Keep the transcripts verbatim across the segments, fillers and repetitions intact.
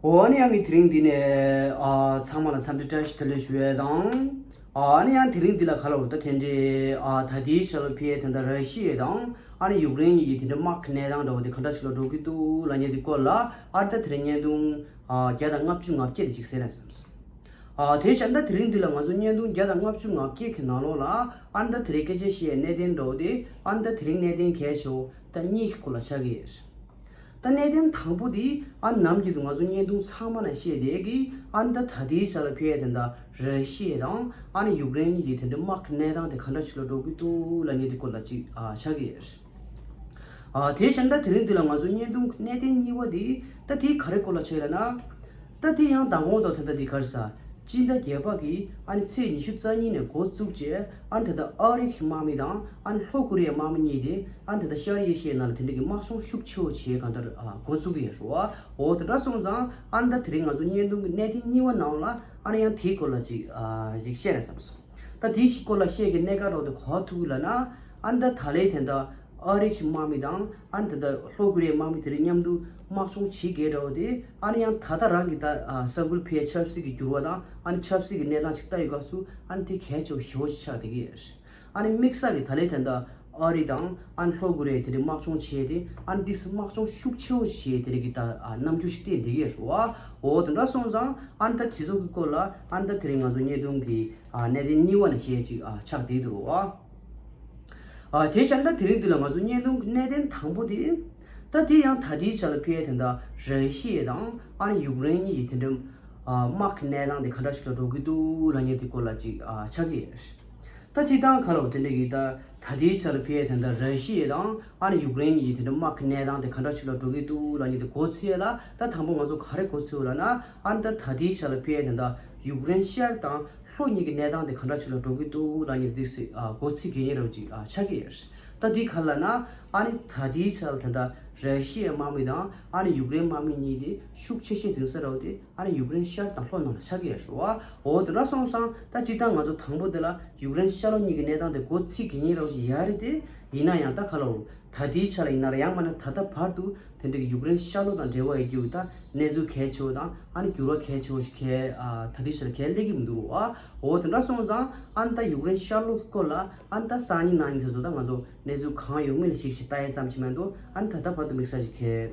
འོ་ཨ་ནི་ཡང་གི་དེ་རིང་འདི་ནས་ཨ་ཚང་མ་ལ་འཚམས་འདྲི་བཀྲ་ཤིས་བདེ་ལེགས་ཞུ་ཡས་དང་། ཨ་ནི་ཡང་དེ་རིང་འདི་ལ་ག་ལ་འོ་ད་དེ་འདྲའི་ཨ་ད་ལྟའི་ཆ་ལ་ཕི་ཨེ་དེ་འདྲ་ར་ཤི་ཡ་དང་ཨ་ནི་ཡུཀ་རེན་གཉིས་ཀྱི་དེ་འདྲའི་དམག་གི་གནས་སྟངས་འདྲ་བོ་དེ་ག་འདྲ་ཞིག་ལ་འགྲོ་གི་འདུག་ལབ་མཁན་དེ་སྐོར་ལ་ཨ་ད་དེ་རིང་བརྙན་ཐུང་ཨ་བརྒྱ་དང་ལྔ་བཅུ་ང་བརྒྱད་དེ་ཅིག་གསན་ན་བསམས། ཨ་དེ་བཞིན་ད་དེ་རིང་འདི་ལ་ང་ཚོ་བརྙན་ཐུང་བརྒྱ་དང་ལྔ་བཅུ་ང་བརྒྱད་ཀྱི་ནང་ལོགས་ལ་ཨ་ནི་ད་དེ་རིང་སྐད་ཆ་བཤད་ཡས་གནད་དོན་འདྲ་བོ་དེ་ཨ་ནི་ད་དེ་རིང་གནད་དོན་གལ་ཆེ་བོ་ད་གཉིས་ཀྱི་སྐོར་ལ་ཆགས་ཀྱི་ཡོད། ད་གནད་དོན་དང་པོ་དེ་ཨ་ནི་ནམ་རྒྱུན་དུ་ང་ཚོ་བརྙན་ཐུང་ཚང་མ་ལ་བཤད་བསྡད་ཀྱི་ཨ་ནི་ད་ད་ལྟའི་ཆ་ལ་ཕི་ཨེ་དེ་འདྲ་ར་ཤི་ཡ་དང་ཨ་ནི་ཡུཀ་རེན་གཉིས་ཀྱི་དེ་འདྲའི་དམག་གི་གནས་སྟངས་དེ་ག་འདྲ་ཞིག་ལ་འགྲོ་གི་འདུག་ལབ་མཁན་དེ་སྐོར་ལ་ཅིག་ཨ་ཆགས་ཀྱི་ཡོད། ཨ་དེ་བཞིན་ད་དེ་རིང་འདི་ལ་ང་ཚོ་བརྙན་ཐུང་གི་གནད་དོན་གཉིས་པ་དེ་ད་དེ་ག་རེ་སྐོར་ལ་ཆགས་ལབ་ན། ད་དེ་ཡང་མདང་དགོང་དང་དེ་འདྲ་དེ་ག་རེ་ཟ། སྤྱི་ཟླ་བརྒྱད་པ་གི་ཨ་ནི་ཚེས་ཉི་ཤུ་རྩ་གཉིས་ནས་འགོ་བཙུགས་རྗེས་ཨ་ནི་དེ་འདྲ་ཨ་རི་གི་དམག་མི་དང་ཨ་ནི་ལྷོ་ཀོ་རི་ཡའི་དམག་མི་གཉིས་དེ་ཨ་ནི་དེ་འདྲ་ཤར་ཨེ་ཤི་ཡའི་ནང་ལ་དེ་འདྲ་གི་དམག་སྦྱོང་ཤུགས་ཆེ་བོ་བྱེད་གང་ལྟར་ཨ་འགོ་བཙུགས་ཀྱི་ཡོད་རེད་བ། འོ་དེ་འདྲ་སོང་ཙང་ཨ་ནི་ད་དེ་རིང་ང་ཚོ་བརྙན་ཐུང་གི་གནད་དོན་གཉིས་པ་ནང་ལ་ཨ་ནི་ཡང་དེའི་སྐོར་ལ་ཅིག་ཨ་ཅིག་བཤད་རེད་བསམ་སོང་། ད་དེའི་སྐོར་ལ་བཤད་ཀྱི་གནད་འགག་རོགས་དེ་གོ་ཐུབ་ཀྱི་ལབ་ན། ཨ་ནི་ད་ད་ལའི་དེ་འདྲ་ཨ་རི་གི་དམག་མི་དང་ཨ་ནི་ད་ལྟ་ལྷོ་ཀོ་རི་ཡའི་དམག་མི་དེ་རིགས་མཉམ་དུ་དམག་སྦྱོང་བྱེད་མཁན་འདྲ་བོ་དེ་ཨ་ནི་ཡང་ད་ལྟ་རང་གི་ད་ས་ཁུལ་ཕར་ཆབ་སྲིད་ཀྱི་འགྱུར་བ་དང་ཨ་ནི་ཆབ་སྲིད་ཀྱི་གནས་སྟངས་ཅིག་ལྟ་ཡོད་སྐབས་སུ་ཨ་ནི་དེ་གལ་ཆེ་བ་ཞེ་པོ་ཅིག་ཆགས་བསྡད་ཀྱི་ཡོད་རེད། ཨ་ནི་དམིགས་བསལ་གྱི་ད་ལའི་དེ་འདྲ་ཨ་རི་དང་ཨ་ནི་ལྷོ་ཀོ་རི་ཡ་དེ་རིགས་དམག་སྦྱོང་བྱས་ཏེ་ཨ་ནི་ཏིག་ཙམ་དམག་སྦྱོང་ཤུགས་ཆེ་བོ་བྱས་དེ་རིགས་ཀྱི་ད་ཨ་རྣམ་འགྱུར་ཞིག་བསྟན་བསྡད་ཀྱི་ཡོད་རེད་བ། འོ་དེ་འདྲ་སོང་ཙང་ཨ་ནི་ད་དེ་ཚོ་གི་སྐོར་ལ་ཨ་ནི་ད་དེ་རིང་ང་ཚོ་བརྙན་ཐུང་གི་ཨ་གནད་དོན་གཉིས་པ་ནས་བཤད་ཅིག་ཨ་ཆགས་བསྡད་འདུག་བ། ཨ་དེ་བཞིན་ད་དེ་རིང་འདི་ལ་ང་ཚོ་བརྙན་ཐུང་གི་གནད་དོན་དང་པོ་དེ། ད་དེ་ཡང་ད་ལྟའི་ཆ་ལ་ཕི་ཨེ་དེ་འདྲ་ར་ཤི་ཡ་དང་ཨ་ནི་ཡུཀ་རེན་གཉིས་ཀྱི་དེ་འདྲ་ཨ་དམག་གི་གནས་སྟངས་དེ་ག་འདྲ་ཞིག་ལ་འགྲོ་གི་འདུག་ལབ་མཁན་དེ་སྐོར་ལ་ཅིག་ཨ་ཆགས་ཀྱི་ཡོད། ད་སྤྱིར་བཏང་ག་ལ་འོ་དེ་འདྲ་གི་ད་ད་ལྟའི་ཆ་ལ་ཕི་ཨེ་དེ་འདྲ་ར་ཤི་ཡ་དང་ཨ་ནི་ཡུཀ་རེན་གཉིས་ཀྱི་དེ་འདྲ་དམག་གི་གནས་སྟངས་དེ་ག་འདྲ་ཞིག་ལ་འགྲོ་གི་འདུག་ལབ་མཁན་དེ་མགོ་ཚོས་ཡ་ལ་ད་དང་པོ་ང་ཚོ་ག་རེ་མགོ་ཚོས་ཡོད་ལབ་ན། ཨ་ནི་ད་ད་ལྟའི་ཆ་ལ་ཕི་ཨེ་དེ་འདྲ་ཡུཀ་རེན་ཤར་དང་ལྷོ་གཉིས་ཀྱི་གནས་སྟངས་དེ་ག་འདྲ་ཞིག་ལ་འགྲོ་གི་འདུག་ལབ་མཁན་དེ་སི་ཨ་མགོ་ཚོས་དགོས་ངེས་རེད་ཅིག་ཨ་ཆགས་ཀྱི་ཡོད། ད་འདི་ག་ལབ་ན་ཨ་ནི་ད་ལྟའི་ཆ་ལ་ད་ལྟ་ར་ཤི་ཡའི་དམག་མི་དང་ཨ་ནི་ཡུཀ་རེན་དམག་མི་གཉིས་དེ་ཤུགས་ཆེ་ཤོས་འཛིང་ས་འདྲ་བོ་དེ་ཨ་ནི་ཡུཀ་རེན་ཤར་དང་ལྷོ་ནང་ལ་ཆགས་ཀྱི་ཡོད་རེད་བ། འོ་དེ་འདྲ་སོང་ཙང་ད་སྤྱིར་བཏང་ང་ཚོ་དང་པོ་དེ་ལ་ཡུཀ་རེན་ཤར་ལྷོ་གཉིས་ཀྱི་གནས་སྟངས་དེ་མགོ་ཚོས་དགོས་ངེས་རེད་ཅིག་ཡོད་རེད་དེ། ཡིན་ན་ཡང་ད་ག་ལ་འོ། ད་ལྟའི་ཆ་ལ་ཡིན་ན་ར་ཡང་མིན་ན་ད་ལྟ་བར་དུ་དེ་འདྲའི་ཡུཀ་རེན་ཤར་ལྷོ་དང་འབྲེལ་བ་ཡོད་རྒྱུ་ད་གནས་ཚུལ་གལ་ཆེ་བོ་དང་ཨ་ནི་འགྱུར་བ་གལ་ཆེ་བོ་ཞིག་གལ་ཨ་ད་ལྟའི་ཆ་ལ་གལ་སླེབས་ཀྱི་མི་འདུག་ཨ། འོ་དེ་འདྲ་སོང་ཙང་ཨ་ནི་ད་ཡུཀ་རེན་ཤར་ལྷོ་གི་སྐོར་ལ་ཨ་ནི་ད་སང་ཉིན་གནངས་ཉིན་དེ་ཚོ་ད་ང་ཚོ་གནས་ཚུལ་གང་ཡོང་མིན་ལ་གཞིགས་ཤིག་ལྟ་ཡས་ཙམ་ཞིག་མ་གཏོགས་ཨ་ནི་ད་ལྟ་བར་དུ་དམིགས་བསལ་ཞིག་གལ་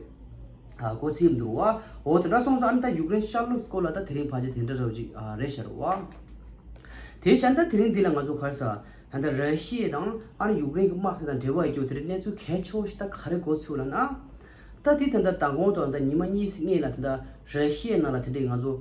ཨ་མགོ་ཚོས་མི་འདུག་ཨ། འོ་དེ་འདྲ་སོང་ཙང་ཨ་ནི་ད་ཡུཀ་རེན་ཤར་ལྷོ་གི་སྐོར་ལ་ད་དེ་རིང་ཕལ་ཆེར་དེ་འདྲ་རེད་ཅིག་ཨ་རེད་ཤག་རེད་བ། དེ་བཞིན་ད་དེ་རིང་འདི་ལ་ང་ཚོ་ག་རེ་ཟ། ད་ལྟ་ར་ཤི་ཡ་དང་ཨ་ནི་ཡུཀ་རེན་གྱི་དམག་དེ་དང་འབྲེལ་བ་ཡོད་རྒྱུ་དེ་རིགས་གནས་ཚུལ་གལ་ཆེ་བོ་ཞིག་ད་ག་རེ་མགོ་ཚོས་ལབ་ན། ད་དེ་ད་ལྟ་མདང་དགོང་དང་ད་ཉི་མ་གཉིས་གཉིས་ལ་ད་ལྟ་ར་ཤི་ཡའི་ནང་ལ་དེ་འདྲའི་ང་ཚོ་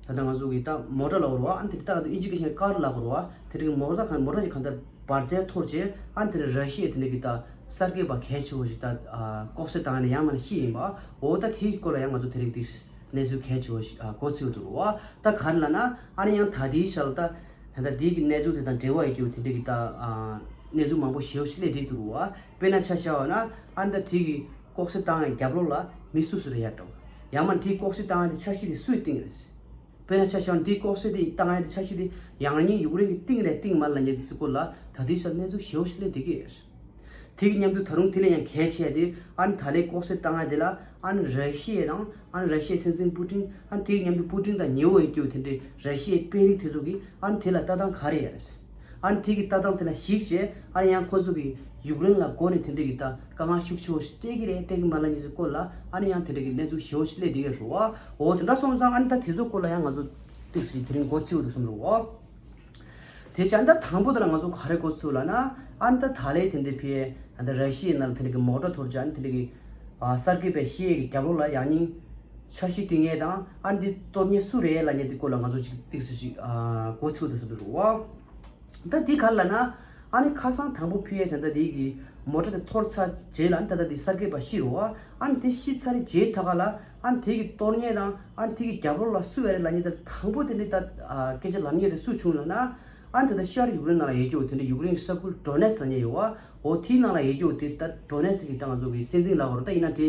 ད་ལྟ་ང་ཚོ་གི་ད་མོ་ཊ་ལབ་དགོས་རེད་བ། ཨ་ནི་དེ་ད་ང་ཚོ་ཨིན་ཇི་སྐད་ཆ་ནས་ཀར་ལབ་དགོས་རེད་བ། དེ་འདྲའི་མོ་ཊ་གང་མོ་ཊ་ཅིག་གང་ལྟར་འབར་རྫས་འཐོར་རྗེས་ཨ་ནི་དེ་འདྲའི་ར་ཤི་ཡའི་དེ་འདྲའི་གི་ད་གསར་འགོད་པ་གལ་ཆེ་བོ་ཞིག་ད་ལྐོག་གསོད་བཏང་ནས་ཡང་མིན་ན་ཤི་ཡིན་པ། འོ་ད་དེའི་སྐོར་ལ་ཡང་ང་ཚོ་དེ་རིང་དེ། གནས་ཚུལ་གལ་ཆེ་བོ་ཞིག་ཨ་མགོ་ཚོས་འདུག་བ། ད་ག་རེ་ལབ་ན་ཨ་ནི་ཡང་ད་ལྟའི་ཆར་ད་ད་ལྟ་འདི་གི་གནས་ཚུལ་དེ་དང་འབྲེལ་བ་ཡོད་རྒྱུ་དེ་འདྲ་གི་ད་ཨ་གནས་ཚུལ་མང་པོ་ཞེ་པོ་ཞིག་སླེབས་བསྡད་འདུག་བ། དཔེར་ན་ཆ་བཞག་པ་ན་ཨ་ནི་ད་དེ་གི་ལྐོག་གསོད་བཏང་ཡ་རྒྱབ་ལོགས་ལ་མི་སུ་སུ་རེད་ཡ་འདྲ་བོ། ཡང་མིན་དེ་ལྐོག་གསོད་བཏང་ཡ་དེ་འཆར་གཞི་དེ་སུའི་སྟེང་རེད། དཔེར་ན་ཆ་བཞག་ན་དེ་ལྐོག་གསོད་དེ་བཏང་ཡ་དེ་འཆར་གཞི་དེ་ཡང་སྙིང་ཡུཀ་རེན་གི་སྟེང་རེད་སྟེང་མ་རེད་ལབ་མཁན་དེ་ཚོའི་སྐོར་ལ་ད་ལྟའི་ཆར་གནས་ཚུལ་ཞེ་པོ་ཞིག་སླེབས་བསྡད་ཀྱི་ཡོད་རེད། དེ་གི་མཉམ་དུ་ད་རུང་དེ་ལས་ཡང་གལ་ཆེ་དེ་ཨ་ནི་ད་ལའི་ལྐོག་གསོད་བཏང་ཡ་དེ་ལ་ཨ་ནི་ར་ཤི་ཡ་དང་ཨ་ནི་ར་ཤི་ཡའི་སྲིད་འཛིན་པུ་ཏིན་ཨ་ནི་དེ་གི་མཉམ་དུ་པུ་ཏིན་དང་ཉེ་བོ་ཡོད་རྒྱུ་དེ་འདྲའི་ར་ཤི་ཡའི་དཔོན་རིགས་དེ་ཚོ་གིས་ཨ་ནི་དེ་ལ་ལྟ་སྟངས་ག་རེ་ཡོད་རེད། ཨ་ནི་དེ་གི་ལྟ་སྟངས་དེ་ལ་གཞིགས་བྱས་ཨ་ནི་ཡང་ཁོ་ཚོ་གིས་ཡུཀ་རེན་ལ་སྒོ་ནས་དེ་འདྲའི་གི་ད་དཀའ་ངལ་ཤུགས་ཆེ་བོ་ཞིག་སྤྲད་ཀྱི་རེད་སྤྲད་ཀྱི་མ་རེད་ལབ་མཁན་ཚོའི་སྐོར་ལ་ཨ་ནི་ཡང་དེ་འདྲའི་གི་གནས་ཚུལ་ཞེ་པོ་ཞིག་སླེབས་བསྡད་ཀྱི་ཡོད་རེད་བ། འོ་དེ་འདྲ་སོང་ཙང་ཨ་ནི་ད་དེ་ཚོའི་སྐོར་ལ་ཡང་ང་ཚོ་ཏོག་ཙམ་དེ་རིང་མགོ་ཚོས་འདུག་བསམ་རེད་བ། དེ་བྱས་ད་དང་པོ་དེ་ལ་ང་ཚོ་ག་རེ་མགོ་ཚོས་ལབ་ན། ཨ་ནི་ད་ད་ལའི་དེ་འདྲའི་ཕི་ཨ་ད་ར་ཤི་ཡའི་ནང་ལ་དེ་འདྲའི་གི་མོ་ཊ་འཐོར་རྗེས་ཨ་ནི་དེ་འདྲའི་གི་ཨ་གསར་འགོད་པས་ཤི་ཡའི་གི་རྒྱབ་ལོགས་ལ་ཡང་སྙིང་འཆར་གཞི་དེ་ངས་དང་ཨ་ནི་དེ་གཏོར་མཁན་སུ་རེད་ལབ་མཁན་དེ་སྐོར་ལ་ང་ཚོ་ཅིག་ཏོག་ཙམ་ཅིག་ཨ་མགོ་ཚོས་འདུག་བསམ་འདུག་བ། ད་དེ་ག་རེ་ལབ་ན། ཨ་ནི་ཁ་སང་དང་པོ་ཕི་ཨ་ད་ལྟ་དེ་གི་མོ་ཊ་དེ་འཐོར་ཚར་རྗེས་ལ་ཨ་ནི་ད་ལྟ་དེ་གསར་འགོད་པ་ཤི་རེད་བ། ཨ་ནི་དེ་ཤི་ཚར་རྗེས་ད་ག་ལ་ཨ་ནི་དེ་གི་གཏོར་མཁན་དང་ཨ་ནི་དེ་གི་རྒྱབ་ལོགས་ལ་སུ་ཡོད་རེད་ལབ་མཁན་དེ་དང་པོ་དེ་འདྲའི་ད་ཨ་སྐད་ཆ་ལབ་མཁན་དེ་སུ་བྱུང་ལབ་ན། ཨ་ནི་ད་ལྟ་ཤར་ཡུཀ་རེན་ནང་ལ་ཡོད་རྒྱུ་དེ་འདྲ་ཡུཀ་རེན་གྱི་ས་ཁུལ་ཌོ་ནེ་སི་ལབ་མཁན་ཡོད་བ། འོ་དེའི་ནང་ལ་ཡོད་རྒྱུ་དེ་ད་ཌོ་ནེ་སི་གི་ད་ང་ཚོ་གི་སྲིད་འཛིན་ལབ་དགོས་རེད། ད་ཡིན་ན་དེ་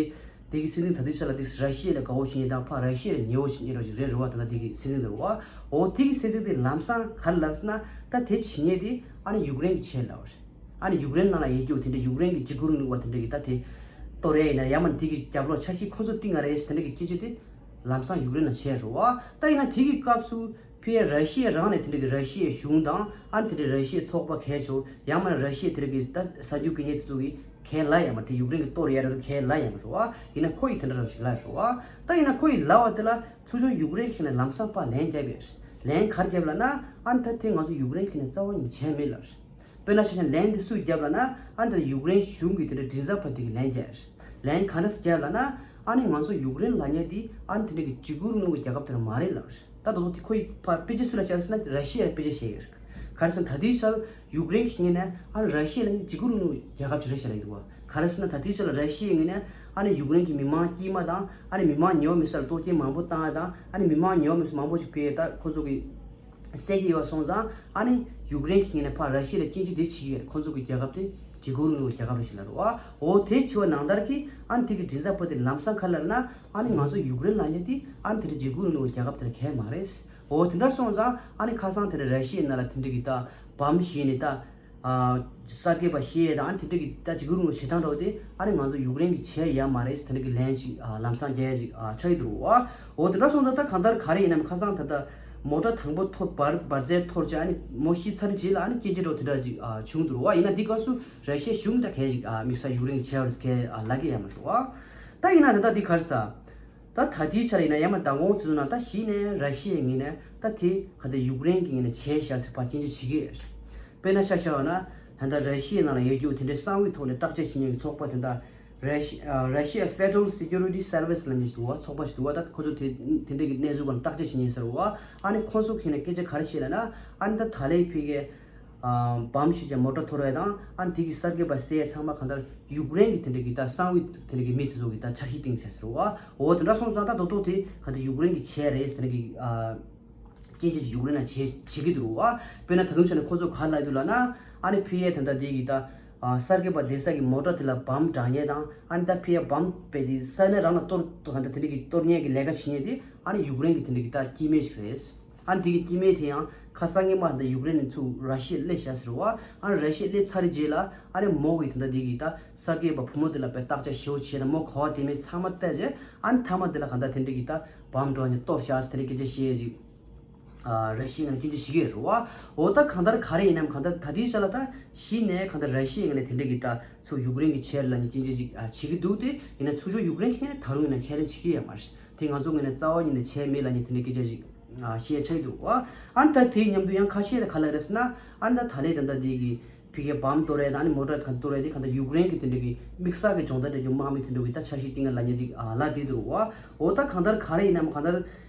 དེ་གི་སྲིད་འཛིན་ད་ལྟའི་ཆ་ལ་དེ་ར་ཤི་ཡ་ལ་དགའ་བོ་ཞིག་ཡིན་དང་ཕ་ར་ཤི་ཡ་ལ་ཉེ་བོ་ཞིག་ཡིན་རོགས་ཞིག་རེད་རེད་བ། ད་ལྟ་དེ་གི་སྲིད་འཛིན་དེ་རེད་བ། འོ་དེ་གི་སྲིད་འཛིན་དེ་ལམ་སང་ག་རེ་ལབ་ཟེར་ན། ད་དེ་བྱེད་མཁན་དེ་ཨ་ནི་ཡུཀ་རེན་གྱིས་བྱས་ལབ་པ་རེད། ཨ་ནི་ཡུཀ་རེན་ནང་ལ་ཡོད་རྒྱུ་དེ་འདྲ་ཡུཀ་རེན་གྱི་འཇིགས་སྐུལ་རིང་ལུགས་པ་དེ་འདྲ་གི་ད་དེ་གཏོར་ཡ་ཡིན་ན་ཡང་མིན་དེ་གི་རྒྱབ་ལོགས་འཆར་གཞི་ཁོ་ཚོ་བཏིང་ཡ་རེད་ཟེར་དེ་འདྲ་གི་སྐད་ཆ་དེ་ ལམ་སང་ཡུཀ་རེན་ལ་བྱས་རེད་བ། ད་ཡིན་ན་དེ་གི་སྐབས་སུ་ཕི་ཡ་ར་ཤི་ཡ་རང་ནས་དེ་འདྲ་གི་ར་ཤི་ཡའི་གཞུང་དང་ཨ་ནི་དེ་འདྲ་ར་ཤི་ཡའི་ཚོགས་པ་གལ་ཆེ་བོ་ཡང་མིན་ན་ར་ཤི་ཡའི་དེ་འདྲ་གི་ད་གསར་འགྱུར་གྱི་གནས་ཚུལ་གི་གལ་ལ་ཡང་མ་དེ་ཡུཀ་རེན་གི་གཏོར་ཡ་རེད་གལ་ལ་ཡང་མ་རེད་བ། ཡིན་ན་ཁོ་ཡིས་དེ་འདྲ་ར་ཞིག་ལ་རེད་བ། ད་ཡིན་ན་ཁོ་ཡིས་ལབ་པ་དེ་ལ་ཚུར་ཕྱོགས་ཡུཀ་རེན་གྱི་ནས་ལམ་སང་ཕར་ལན་བརྒྱབ་ཡོད། ལན་ག་རེ་བརྒྱབ་ལབ་ན་ཨ་ནི་ད་དེ་ང་ཚོ་ཡུཀ་རེན་གྱི་ནས་རྩ་བ་ཉིད་ནས་བྱས་མེད་ལབ། དཔེར་ན་ཆ་བཞག་ལན་འདི་སུས་བརྒྱབ་ལབ་ན་ཨ་ནི་ད་ཡུཀ་རེན་གཞུང་གི་དེ་འདྲ་མགྲིན་ཚབ་པ་དེ་གིས་ལན་བརྒྱབ། ལན་ག་འདྲས་བརྒྱབ་ལབ་ན་ཨ་ནི་ང་ཚོ་ཡུཀ་རེན་ལབ་མཁན་དེ་ཨ་ནི་དེ་འདྲ་གི་འཇིགས་སྐུལ་རིང་ལུགས་ཀྱི་རྒྱལ་ཁབ་དེ་འདྲ་མ་རེད་ལབ། ད་དོ་དོ་དེ་ཁོ་ཡིས་ཕར་དཔེ་ཆ་སུ་ལ་བཞག་ཟེར་ན་ར་ཤི་ཡ་ལ་དཔེ་ཆ་བཞག་ཡོད། ག་རེ་ཟེར་ན་ད་ལྟའི་ཆར་ཡུཀ་རེན་གྱི་ངོས་ནས་ཨ་ནི་ར་ཤི་ཡ་ལ་ནི་འཇིགས་སྐུལ་རིང་ལུགས་རྒྱལ་ཁབ་ཅིག་རེད་ཟེར་ལབ་ཀྱི་འདུག་བ། ག་རེ་ཟེར་ན་ད་ལྟའི་ཆར་ལ་ར་ཤི་ཡའི་ངོས་ནས་ཨ་ནི་ཡུཀ་རེན་གྱི་མི་མང་དཀྱུས་མ་དང་ཨ་ནི་མི་མང་ཉོ་མི་སར་གཏོར་སྐྱོན་མང་པོ་བཏང་ཡ་དང་ཨ་ནི་མི་མང་ཉོ་མི་སར་མང་པོ་ཞིག་ཕུད་ཡ་ད་ཁོ་ཚོ་གི་བསད་ཀྱི་ཡོད་སོང་ཙང་ཨ་ནི་ཡུཀ་རེན་གྱི་ངོས་ནས་ཕར་ར་ཤི་ཡ་ལ་སྐྱོན་བརྗོད་དེ་བྱེད་ཀྱི་ཡོད་རེད། ཁོ་ཚོ་གི་རྒྱལ་ཁབ་དེ་འཇིགས་སྐུལ་རིང་ལུགས་རྒྱལ་ཁབ་རེད་ཟེར་ལབ་རེད་བ། འོ་དེ་བྱས་པ་ནང་ལྟར་གྱི་ཨ་ནི་དེ་གི་མགྲིན་ཚབ་པ་དེ་ལམ་སང་ག་རེ་ལབ་ན་ཨ་ནི་ང་ཚོ་ཡུཀ་རེན་ལབ་མཁན་དེ་ཨ་ནི་དེ་འདྲ་འཇིགས་སྐུལ་རིང་ལུགས་རྒྱལ་ཁབ་དེ་འདྲ་གང་ཡང་མ་རེད། འོ་དེ་འདྲ་སོང་ཙང་ཨ་ནི་ཁ་སང་དེ་འདྲ་ར་ཤི་ཡའི་ནང་ལ་དེ་འདྲ་གི་ད་བམ་བཞེས་ནས་ད་ཨ་གསར་འགོད་པ་བཤད་ཡས་དང་ཨ་ནི་དེ་འདྲ་གི་ད་འཇིགས་སྐུལ་རིང་ལུགས་བྱེད་སྟངས་འདྲ་བོ་དེ་ཨ་ནི་ང་ཚོ་ཡུཀ་རེན་གྱིས་བྱས་ཡོད་མ་རེད་ཟེར་དེ་འདྲ་གི་ལན་ཅིག་ཨ་ལམ་སང་རྒྱག་ཡ་ཅིག་ཨ་ཆགས་ཀྱི་འདུག་བ། འོ་དེ་འདྲ་སོང་ཙང་ད་གང་ལྟར་ག་རེ་ཡིན་ནའང་ཁ་སང་ད་ལྟ་མོ་ཊ་དང་པོ་འཐོར་འབར་འབར་རྫས་འཐོར་བྱས་ཨ་ནི་མོ་ཤི་ཚར་རྗེས་ལ་ཨ་ནི་སྐྱོན་བརྗོད་འདྲ་བོ་དེ་འདྲ་ཅིག་ཨ་བྱུང་འདུག་བ། ཡིན་ན་འདི་སྐབས་སུ་ར་ཤི་ཡའི་གཞུང་ད་གས་ཅིག་ཨ་དམིགས་བསལ་ཡུཀ་རེན་གྱིས་བྱས་པ་རེད་ཟེར་གས་ཨ་ལབ་ཀྱི་ཡོད་མ་རེད་བ། ད་ཡིན་ན་ད་ལྟ་འདི་ག་རེ་ཟེར། ད་ད་ལྟའི་ཆར་ཡིན་ན་ཡང་མ་མདང་དགོང་དེ་ཚོ་ན་ད་གཞི་ནས་ར་ཤི་ཡའི་ངོས་ནས་ད་དེ་ག་ད་ཡུཀ་རེན་གྱི་ངོས་ནས་བྱས་བཞག་ཟེར་ཕར་སྐྱོན་བརྗོད་བྱེད་ཀྱི་ཡོད། དཔེར་ན་ཆ་བཞག་པ་ན་ད་ལྟ་ར་ཤི་ཡའི་ནང་ལ་ཡོད་རྒྱུ་དེ་འདྲའི་གསང་བའི་ཐོག་ནས་བརྟག་དཔྱད་བྱེད་མཁན་གྱི་ཚོགས་པ་དེ་འདྲ་ར་ཤི་ཨ་Russia Federal Security Service ལབ་མཁན་ཞིག་འདུག་བ། ཚོགས་པ་ཞིག་འདུག་བ། ད་ཁོ་ཚོ་དེ་དེ་འདྲའི་གི་གནས་ཚུལ་སྐོར་ལ་བརྟག་དཔྱད་བྱེད་མཁན་ཟེར་བ། ཨ་ནི་ཁོང་ཚོ་གི་ནས་སྐད་ཆ་ག་རེ་བཤད་ལབ་ན་ཨ་ནི་ད་ད་ལའི་ཕི་གའི་ཨ་བམ་ཞིག་ཅན་མོ་ཊ་འཐོར་བ་དང་ཨ་ནི་དེ་གི་གསར་འགོད་པ་བསད་ཚང་མ་གང་ལྟར་ཡུཀ་རེན་གྱི་དེ་འདྲ་གི་ད་གསང་བའི་དེ་འདྲ་གི་མི་དེ་ཚོ་གི་ད་འཆར་གཞི་སྟེང་ཟེར་ཟེར་བ། འོ་དེ་འདྲ་སོང་ཙང་ད་དོ་དོ་དེ་ག་ད་ཡུཀ་རེན་གྱིས་བྱས་རེད་ཟེར་གི་ཨ་སྐྱོན་བརྗོད་ཅིག་ཡུཀ་རེན་ལ་བྱེད་བྱེད་ཀྱི་འདུག་བ། དཔེར་ན་ད་དུང་བྱས་ན་ཁོ་ཚོ་ག་ལབ་འདུག་ལབ་ན་ཨ་ནི་ཕི་ཡའི་ད་ལྟ་དེ་གི་ད་ཨ་གསར་འགོད་པ་བསྡད་ས་གི་མོ་ཊ་དེ་ལ་བམ་འདྲ་མཁན་དང་ཨ་ནི་ད་ཕི་ཡ་བམ་དཔེ་དེ་ས་གནས་རང་ལ་གཏོར་ག་ད་དེ་འདྲ་གི་གཏོར་མཁན་གྱི་ལས་ཀ་བྱེད་མཁན་དེ་ཨ་ནི་ཡུཀ་རེན་གྱི་དེ་འདྲ་གི་ད་སྐྱེ་དམན་ཞིག་རེད། ཨ་ནི་དེ་གི་སྐྱེ་དམན་དེ་ཡང་ཁ་སང་སྔོན་མ་ད་ཡུཀ་རེན་ནས་ཚུར་ར་ཤི་ཡར་སླེབས་བཞག་ཟེར་བ། ཨ་ནི་ར་ཤི་ཡར་སླེབས་ཚར་རྗེས་ལ་ཨ་ནི་མོ་གིས་ད་ལྟ་དེ་གི་ད་གསར་འགོད་པ་བུ་མོ་དེ་ལ་དཔེ་བརྟག་དཔྱད་ཞེ་པོ་བྱས་ནས་མོ་ག་པར་བསྡད་མེད་ཚང་མ་བལྟས་རྗེས་ཨ་ནི་མཐའ་མ་དེ་ལ་གང་ལྟར་དེ་འདྲ་གི་ད་བམ་འདྲ་བོ་ནས་གཏོར་བཞག་ཟེར་དེ་འདྲ་སྐད་ཆ་བཤད་ཅིག་ཨ་ར་ཤི་ཡའི་ངོས་ནས་སྐྱོན་བརྗོད་བྱེད་ཀྱི་ཡོད་རེད་བ། འོ་ད་གང་ལྟར་ག་རེ་ཡིན་ནའང་གང་ལྟར་ད་ལྟའི་ཆ་ལ་ད་གཞི་ནས་གང་ལྟར་ར་ཤི་ཡའི་ངོས་ནས་དེ་འདྲ་གི་ད་ཚུར་ཡུཀ་རེན་གྱིས་བྱས་རེད་ལབ་ནས་སྐྱོན་བརྗོད་ཅིག་ཨ་བྱེད་ཀྱི་འདུག་དེ་ཡིན་ན་ཚུར་ཕྱོགས་ཡུཀ་རེན་གྱིས་ད་རུང་ཡིན་ན་ཁས་ལེན་བྱེད་ཀྱི་ཡོད་མ་རེད། དེ་ང་ཚོ་ངོས་ནས་རྩ་བ་ཉིད་ནས་བྱས་མེད་ལབ་ནས་དེ་འདྲའི་སྐད་ཆ་ཞིག་ཨ་བཤད་ཆགས་ཀྱི་འདུག་བ། ཨ་ནི་ད་དེའི་མཉམ་དུ་ཡང་ཁ་ཤས་ལ་ག་ལབ་རེད་ཟེར་ན་ཨ་ནི་ད་ད་ལའི་ད་ལྟ་དེ་གི་ཕི་གའི་བམ་གཏོར་ཡས་དང་ཨ་ནི་མོ་ཊ་གང་གཏོར་ཡས་དེ་གང་ལྟར་ཡུཀ་རེན་གྱི་དེ་འདྲ་གི་དམིགས་བསལ་གྱི་སྦྱོང་བརྡར་སྤྲད་རྒྱུ་དམག་མི་དེ་འདྲ་གི་ད་འཆར་གཞི་བཏིང་ཡ་ལབ་མཁན་ཅིག་ཨ་ལབ་བསྡད་འདུག་བ། འོ་ད་གང་ལྟར་ག་རེ་ཡིན་ནའང་གང་ལྟར་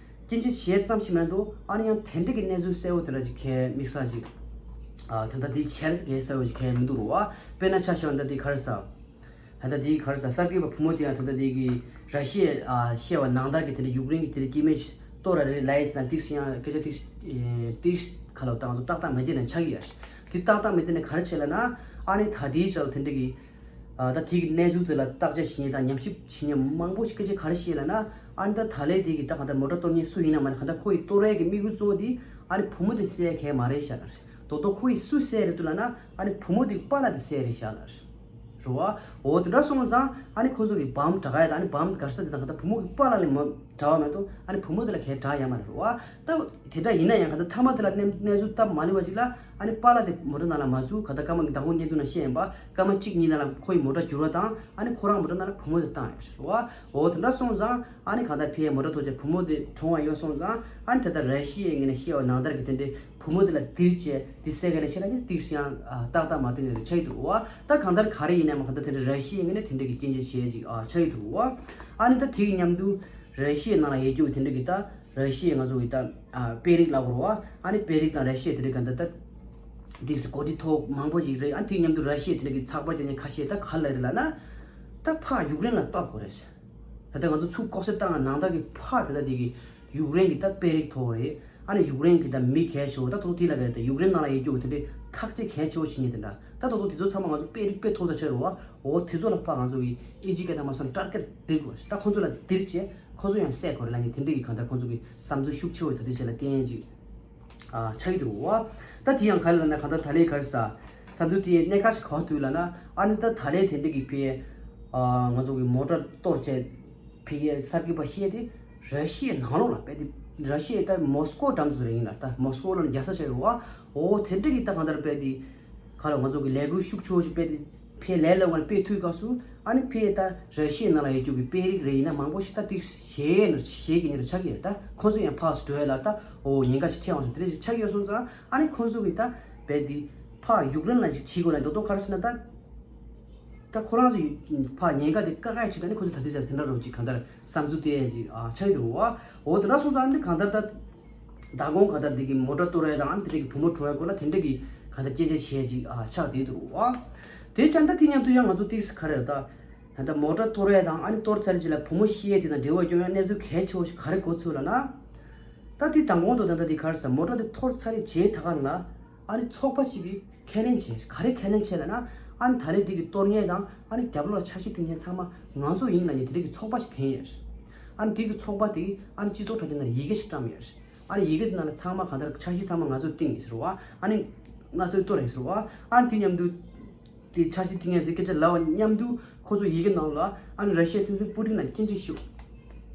སྐྱོན་བརྗོད་བྱས་ཙམ་ཞིག་མ་གཏོགས་ཨ་ནི་ཡང་དེ་འདྲ་གི་གནས་ཚུལ་གསལ་བོ་དེ་འདྲ་ཅིག་གས་དམིགས་བསལ་ཅིག་ཨ་ད་ལྟ་དེ་བྱས་རེད་གས་གསལ་བོ་ཅིག་གས་མི་འདུག་རུ་བ། དཔེར་ན་ཆ་བཞག་ན་ད་དེ་ག་རེ་ཟེར། ད་ལྟ་དེའི་ག་རེ་ཟེར་གསར་འགོད་པ་བུ་མོ་དེ་ཡང་ད་ལྟ་དེ་གི་ར་ཤི་ཡས་ཨ་བཤད་པ་ནང་ལྟར་གྱི་དེ་འདྲ་ཡུཀ་རེན་གྱི་དེ་འདྲ་སྐྱེ་དམན་ཞིག་གཏོར་ར་རེད་ལབ་ཡས་དེ་དང་ཏིག་སེ་ཡང་སྐད་ཆ་ཏིག་སེ་ཏིག་སེ་ཁ་ལོ་ད་ང་ཚོ་ཏག་ཏག་མི་བདེ་ན་ཆགས་ཀྱི་ཡོད་རེད། དེ་ཏག་ཏག་མི་བདེ་ན་ག་རེ་བྱས་ལབ་ན་ཨ་ནི་ད་དེའི་ཆར་དེ་འདྲ་གི་ཨ་ད་དེ་གི་གནས་ཚུལ་དེ་ལ་བརྟག་དཔྱད་བྱེད་མཁན་དང་ཉམས་ཞིབ་བྱེད་མཁན་མང་པོ་ཞིག་སྐད་ཆ་ག་རེ་བཤད་ལབ་ན་ཨ་ནི་ད་ད་ལའི་དེ་གི་ད་གང་ལྟར་མོ་ཊ་གཏོར་མཁན་སུ་ཡིན་ན་མ་ནི་གང་ལྟར་ཁོ་ཡི་གཏོར་ཡས་ཀྱི་དམིགས་ཡུལ་གཙོ་བོ་དེ་ཨ་ནི་བུ་མོ་དེ་བསད་ཡས་གས་མ་རེད་ཤག་ལབ་རེད། དོ་དོ་ཁོ་ཡི་སུ་བསད་རེད་འདུག་ལབ་ན་ཨ་ནི་བུ་མོ་དེ་པཱ་ལགས་དེ་བསད་རེད་ཤག་ལབ་རེད། རེད་བ། འོ་དེ་འདྲ་སོང་ཙང་ཨ་ནི་ཁོ་ཚོ་གི་བམ་དྲག་ཡ་དང་ཨ་ནི་བམ་ག་རེ་ཟེར་དེ་དང་ག་ད་བུ་མོ་གི་པཱ་ལགས་ལ་མ་དྲག་པ་མ་གཏོགས་ཨ་ནི་བུ་མོ་དེ་ལ་གས་དྲག་ཡ་མ་རེད་རེད་བ། ད་དེ་འདྲ་ཡིན་ན་ཡང་ག་ད་མཐའ་མ་དེ་ལ་གནས་གནས་ཚུལ་སྟབས་མ་ལེགས་པ་ཅིག་ལ་ཨ་ནི་པཱ་ལགས་དེ་མོ་ཊ་ནང་ལ་མ་བཅུག་ག་ད་སྐར་མ་གི་མདང་དགོང་བརྙན་ཐུང་ནང་བཤད་ཡིན་པ་སྐར་མ་གཅིག་གཉིས་ནང་ལ་ཁོ་ཡི་མོ་ཊ་འགྱུར་བ་དང་ཨ་ནི་ཁོ་རང་མོ་ཊ་ནང་ལ་བུ་མོ་དེ་བཏང་ཡོད་རེད་བ། འོ་དེ་འདྲ་སོང་ཙང་ཨ་ནི་ག་ད་ཕི་ཡའི་མོ་ཊ་ཐོག་ཅིག་བུ་མོ་དེ་གྲོངས་པ་ཡོད་སོང་ཙང་ཨ་ནི་དེ་ལྟར་ར་ཤི་ཡའི་ངོས་ནས་བཤད་པ་ནང་ལྟར་གྱི་དེ་འདྲའི་བུ་མོ་དེ་ལ་ལྡིར་བྱས་དེ་བསད་ག་ལས་བྱས་ན་ནི་ཏིག་སེ་ཡང་ཨ་ཏག་ཏག་མ་བསྟན་ནས་ཆགས་ཀྱི་འདུག་བ། ད་གང་ལྟར་ག་རེ་ཡིན་ནའང་གང་ལྟར་དེ་འདྲའི་ར་ཤི་ཡའི་ངོས་ནས་དེ་འདྲའི་གི་སྐྱོན་བརྗོད་བྱས་ཅིག་ཨ་ཆགས་ཀྱི་འདུག་བ། ཨ་ནི་ད་དེ་གི་མཉམ་དུ་ར་ཤི་ཡའི་ནང་ལ་ཡོད་རྒྱུ་དེ་འདྲ་གི་ད་ར་ཤི་ཡའི་ང་ཚོ་གི་ད་ཨ་དཔོན་རིགས་ལབ་དགོས་རེད་བ། ཨ་ནི་དཔོན་རིགས་དང་ར་ཤི་ཡ་དེ་འདྲའི་གང་ལྟར་ད་ཏིག་སེ་གོ་སྒྲིག་ཐོག་མང་པོ་ཞིག་རེད། ཨ་ནི་དེ་གི་མཉམ་དུ་ར་ཤི་ཡའི་དེ་འདྲ་གི་ཚགས་པར་རྒྱག་མཁན་ཁ་ཤས་ད་ག་རེ་ལབ་རེད་ལབ་ན་ད་ཕར་ཡུཀ་རེན་ལ་གཏོར་དགོས་རེད་ཟེར། ད་ལྟ་ང་ཚོ་ཚུར་ལྐོག་ཟ་བཏང་ནང་ལྟར་གྱི་ཕར་དེ་ལྟ་དེ་གི་ཡུཀ་རེན་གྱི་ད་དཔོན་རིགས་མཐོ་བོ་རེད། ཨ་ནི་ཡུཀ་རེན་གྱི་ད་མི་གལ་ཆེ་བོ་ད་ཐོག་དེ་ལ་ག་ད་ཡུཀ་རེན་ནང་ལ་ཡོད་རྒྱུ་དེ་འདྲའི་ཐག་གཅོད་གལ་ཆེ་བོ་བྱེད་མཁན་དེ་འདྲ་ད་ཐོག་ཐོག་དེ་ཚོ་ཚང་མ་ང་ཚོ་དཔོན་རིགས་དཔེ་མཐོ་ད་ཆགས་རེད་བ། འོ་དེ་ཚོ་ལ་ཕར་ང་ཚོ་གི་ཨིན་ཇི་སྐད་ནང་མ་སོང་ཊར་གེཊ་སྒྲིག་དགོས་ད་ཁོ་ཚོ་ལ་སྒྲིག་བྱས་ཁོ་ཚོ་ཡང་བསད་དགོས་རེད་ལབ་མཁན་དེ་འདྲའི་གི་གང་ལྟར་ཁོ་ཚོ་གི་བསམ་ཚུལ་ཤུགས་ཆེ་བོ་ད་དེ་བྱས་ལ་བསྟན་ཡས་ཅིག་ཨ་ཆགས་ཀྱི་འདུག་བ། ད་དེ་ཡང་ག་རེ་ལབ་ན་གང་ལྟར་ད་ལའི་ག་རེ་ཟེར། བསམ་ཚུལ་དེ་གནད་འགག་ཞིག་ག་པར་ཐུག་ལབ་ན་ཨ་ནི་ད་ད་ལའི་དེ་འདྲ་གི་ཕི་ཨ་ང་ཚོ་གི་མོ་ཊ་གཏོར་བྱས་ཕི་གའི་གསར་འགོད་པ་བཤད་དེ་ ར་ཤི་ཡའི་ནང་ལོགས་ལ་དཔེ་དེ་ར་ཤི་ཡའི་ད་མོ་སི་ཀོ་འགྲམ་དུ་རེད་ཡིན་ལ། ད་མོ་སི་ཀོ་ལ་རྒྱལ་ས་ཆགས་ཡོད་བ། འོ་དེ་འདྲ་གི་ད་གང་ལྟར་དཔེ་དེ་ག་ལ་ང་ཚོ་གི་ལས་འགུལ་ཤུགས་ཆེ་བོ་ཞིག་དཔེ་དེ་ཕེ་ལས་ལ་ངར་དཔེ་ཐུག་སྐབས་སུ། ཨ་ནི་ཕེ་ད་ར་ཤི་ཡའི་ནང་ལ་ཡོད་རྒྱུ་གི་དཔོན་རིགས་རེད་ཡིན་ན་མང་པོ་ཞིག་ད་ཏིག་ཞེད་ནས་ཞེད་ཀྱི་ཉེར་ཆགས་ཀྱི་རེད། ད་ཁོ་ཚོ་ཡང་ཕར་འགྲོ་ཡ་ལ་ད་འོ་ཉེན་ཁ་ཞིག་འཕྲད་འོང་སོང་། དེ་འདྲ་ཞིག་ཆགས་ཀྱི་ཡོད་སོང་ཙང་། ཨ་ནི་ཁོ་ཚོ་གི་ད་དཔེ་དེ་ཕར་ཡུཀ་རེན་ལ་ཞིག་ཁྲིད་དགོས་ན་མདོག་མདོག་ག་རེ་ཟེར་ན་ད། ད་ཁོ་རང་ཚོ་ཕར་ཉེན་ཁ་དེ་བཀག་ཡ་ཆེད་དུ་ནི་ཁོ་ཚོ་ད་ལྟའི་ཆར་དེ་འདྲ་རོགས་ཅིག་གང་ལྟར་བསམ་ཚུལ་བཏོན་ཡ་ཅིག་ཨ་ཆགས་ཀྱི་འདུག་བ། འོ་དེ་འདྲ་སོང་ཙང་འདི་གང་ལྟར་ད་མདང་དགོང་གང་ལྟར་འདི་གི་མོ་ཊ་གཏོར་ཡ་དང་དེ་འདྲ་གི་བུ་མོ་བྲོ་བའི་སྐོར་ལ་དེ་འདྲ་གི་གང་ལྟར་སྐད་ཆ་བཤད་ཅིག་ཨ་ཆགས་བསྡད་འདུག་བ། དེ་ཙང་ད་དེ་མཉམ་དུ་ཡང་ང་ཚོ་ཏིག་ཙམ་ག་རེ་ད་ད་ལྟ་མོ་ཊ་གཏོར་ཡ་དང་ཨ་ནི་གཏོར་ཚར་རྗེས་ལ་བུ་མོ་ཤི་ཡ་དེ་དང་འབྲེལ་བ་སྐྱོང་ཡ་གནས་ཚུལ་གལ་ཆེ་བོ་ཞིག་ག་རེ་གོ་ཚུལ་ལ་ན། ད་དེ་མདང་དགོང་དུ་ད་ལྟ་དེ་ག་རེ་ཟེར་མོ་ཊ་དེ་གཏོར་ཚར་རྗེས་ད་ག་ལ། ཨ་ནི་ཚོགས་པ་གཅིག་གིས་ཁས་ལེན་བྱས། ག་རེ་ཁས་ལེན་བྱས་ལབ་ན། ཨ་ནི་ད་རེས་འདི་གི་གཏོར་མཁན་དང་ཨ་ནི་རྒྱབ་ལོགས་ལ་འཆར་གཞི་བཏིང་མཁན་ཚང་མ་ང་ཚོ་ཡིན་ལབ་མཁན་དེ་འདྲ་གི་ཚོགས་པ་ཞིག་འཐེན་ཡོད། ཨ་ནི་འདི་གི་ཚོགས་པ་དེ་གིས་ཨ་ནི་སྤྱི་ཚོགས་དྲ་རྒྱ་ནང་ལ་ཡི་གེ་ཞིག་བཀྲམ་ཡོད། ཨ་ནི་ཡི་གེ་དེ་ནང་ལ་ཚང་མ་གང་ལྟར་འཆར་གཞི་ཚང་མ་ང་ཚོས་བཏིང་ཡོད་ཟེར་བ། ཨ་ནི་ང་ཚོས་གཏོར་ཡོད་ཟེར་བ། ཨ་ནི་དེ་མཉམ་དུ་དེ་འཆར་གཞི་བཏིང་ཡ་དེ་སྐད་ཆ་ལབ་པ་མཉམ་དུ་ཁོ་ཚོ་ཡི་གེ་ནང་ལ་ཨ་ནི་ར་ཤི་ཡའི་སྲིད་འཛིན་པུ་ཏིན་ལ་སྐྱོན་བརྗོད་ཞུ་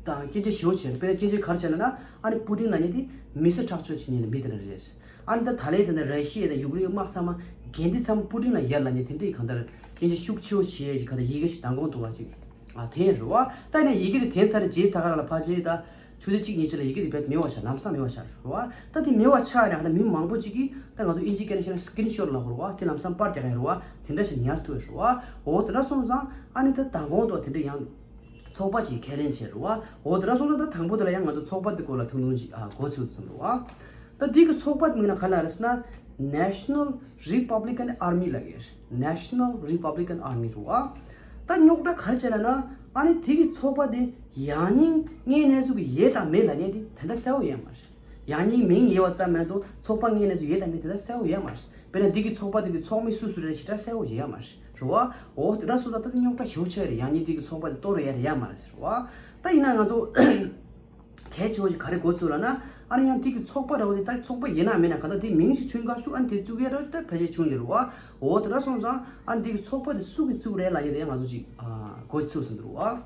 དང་། སྐྱོན་བརྗོད་ཞུ་བྱས། དཔེར་ན་སྐྱོན་བརྗོད་ག་རེ་བྱས་ལབ་ན། ཨ་ནི་པུ་ཏིན་ལབ་མཁན་དེ་མི་གསོད་ཁྲག་སྦྱོར་བྱེད་མཁན་ལ་མི་དེ་འདྲ་རེད། ཨ་ནི་ད་ད་ལན་དེ་འདྲ་ར་ཤི་ཡ་དང་ཡུཀ་རེན་དམག་ཚང་མ་འགན་འདི་ཚང་མ་པུ་ཏིན་ལ་ཡར་ལབ་མཁན་དེ་འདྲའི་གང་ལྟར་སྐྱོན་བརྗོད་ཤུགས་ཆེ་བོ་བྱེད་ཡས་ཀྱི་གང་ལྟར་ཡི་གེ་ཞིག་མདང་དགོང་དུ་བ་ཅིག་ཨ་འཐེན་རེད་བ། ད་ཡིན་ན་ཡི་གེ་དེ་འཐེན་ཚར་རྗེས་ད་ག་རང་ལ་ཕལ་ཆེར་ད་ཆུ་ཚོད་གཅིག་གཉིས་ཅིག་ལ་ཡི་གེ་དེ་རྦད་མེད་པ་ཆགས། ལམ་སང་མེད་པ་ཆགས་རེད་བ། ད་དེ་མེད་པ་ཆགས་ནས་ད་མི་མང་པོ་ཅིག་གིས་ད་ང་ཚོ་ཨིན་ཇི་སྐད་ནས་བཤད་ན་སི་ཀི་རིན་ཤོ་ཊི་ལབ་དགོས་རེད་བ། དེ་ལམ་སང་པར་རྒྱག་གི་རེད་བ། དེ་འདྲ་ཞིག་ཉར་ཐུབ་རེད་བ། འོ་དེ་འདྲ་སོང་ཙང་ཨ་ནི་ད་མདང་དགོང་དུ་དེ་འདྲ་ཡང་ཚོགས་པ་ཅིག་ཁས་ལེན་བྱས་རེད་བ། འོ་དེ་འདྲ་སོང་ཙང་ད་དང་པོ་དེ་ལ་ཡང་ང་ཚོ་ཚོགས་པ་དེ་སྐོར་ལ་ཐུང་ཐུང་ཅིག་ཨ་གོ་ཚུལ་ཙམ་རེད་བ། ད་འདི་གི་ཚོགས་པ་དེ་མིང་ལ་ག་ལབ་རེད་ཟེར་ན། National Republican Army ལབ་ཀྱི་རེད། National Republican Army རེད་བ། ད་རྙོག་དྲ་ག་རེ་བྱས་ལབ་ན། ཨ་ནི་དེ་གི་ཚོགས་པ་དེ་ཡང་སྙིང་ངའི་གནས་ཚུལ་གི་ཡོད་དང་མེད་ལབ་མཁན་དེ་དེ་འདྲ་གསལ་པོ་ཡོད་མ་རེད། ཡང་སྙིང་མིང་ཡོད་པ་ཙམ་མ་གཏོགས་ཚོགས་པ་ངའི་གནས་ཚུལ་ཡོད་དང་མེད་དེ་འདྲ་གསལ་པོ་ཡོད་མ་རེད། དཔེར་ན་འདི་གི་ཚོགས་པ་དེ་གི་ཚོགས་མི་སུ་སུ་རེད་ཞེ་དྲག་གསལ་པོ་ཡོད་མ་རེད། རེད་བ། འོ་དེ་འདྲ་སོང་ཙང་ད་དེ་རྙོག་དྲ་ཞེ་པོ་ཆགས་རེད། ཡང་སྙིང་འདི་གི་ཚོགས་པ་དེ་གཏོར་ཡ་རེད་ཡ་མ་རེད་ཟེར་བ། ད་ཡིན་ན་ང་ཚོ་གལ་ཆེ་བོ་ཞིག་ག་རེ་གོ་ཚུལ་ལབ་ན། ཨ་ནི་ཡང་དེ་གི་ཚོགས་པ་འདྲ་བོ་དེ་ད་ཚོགས་པ་ཡིན་ན་མིན་ན་གང་ལྟར་དེ་མིང་ཞིག་བྱུང་སྐབས་སུ་ཨ་ནི་དེ་བཙུགས་ཡ་འདྲ་བོ་དེ་ཕལ་ཆེར་བྱུང་ཡོད་རེད་བ། འོ་དེ་འདྲ་སོང་ཙང་ཨ་ནི་དེ་གི་ཚོགས་པ་དེ་སུ་གིས་བཙུགས་རེད་ལབ་ཡ་དེ་ཡང་ང་ཚོ་ཅིག་ཨ་གོ་ཚུལ་ཟིན་འདུག་བ།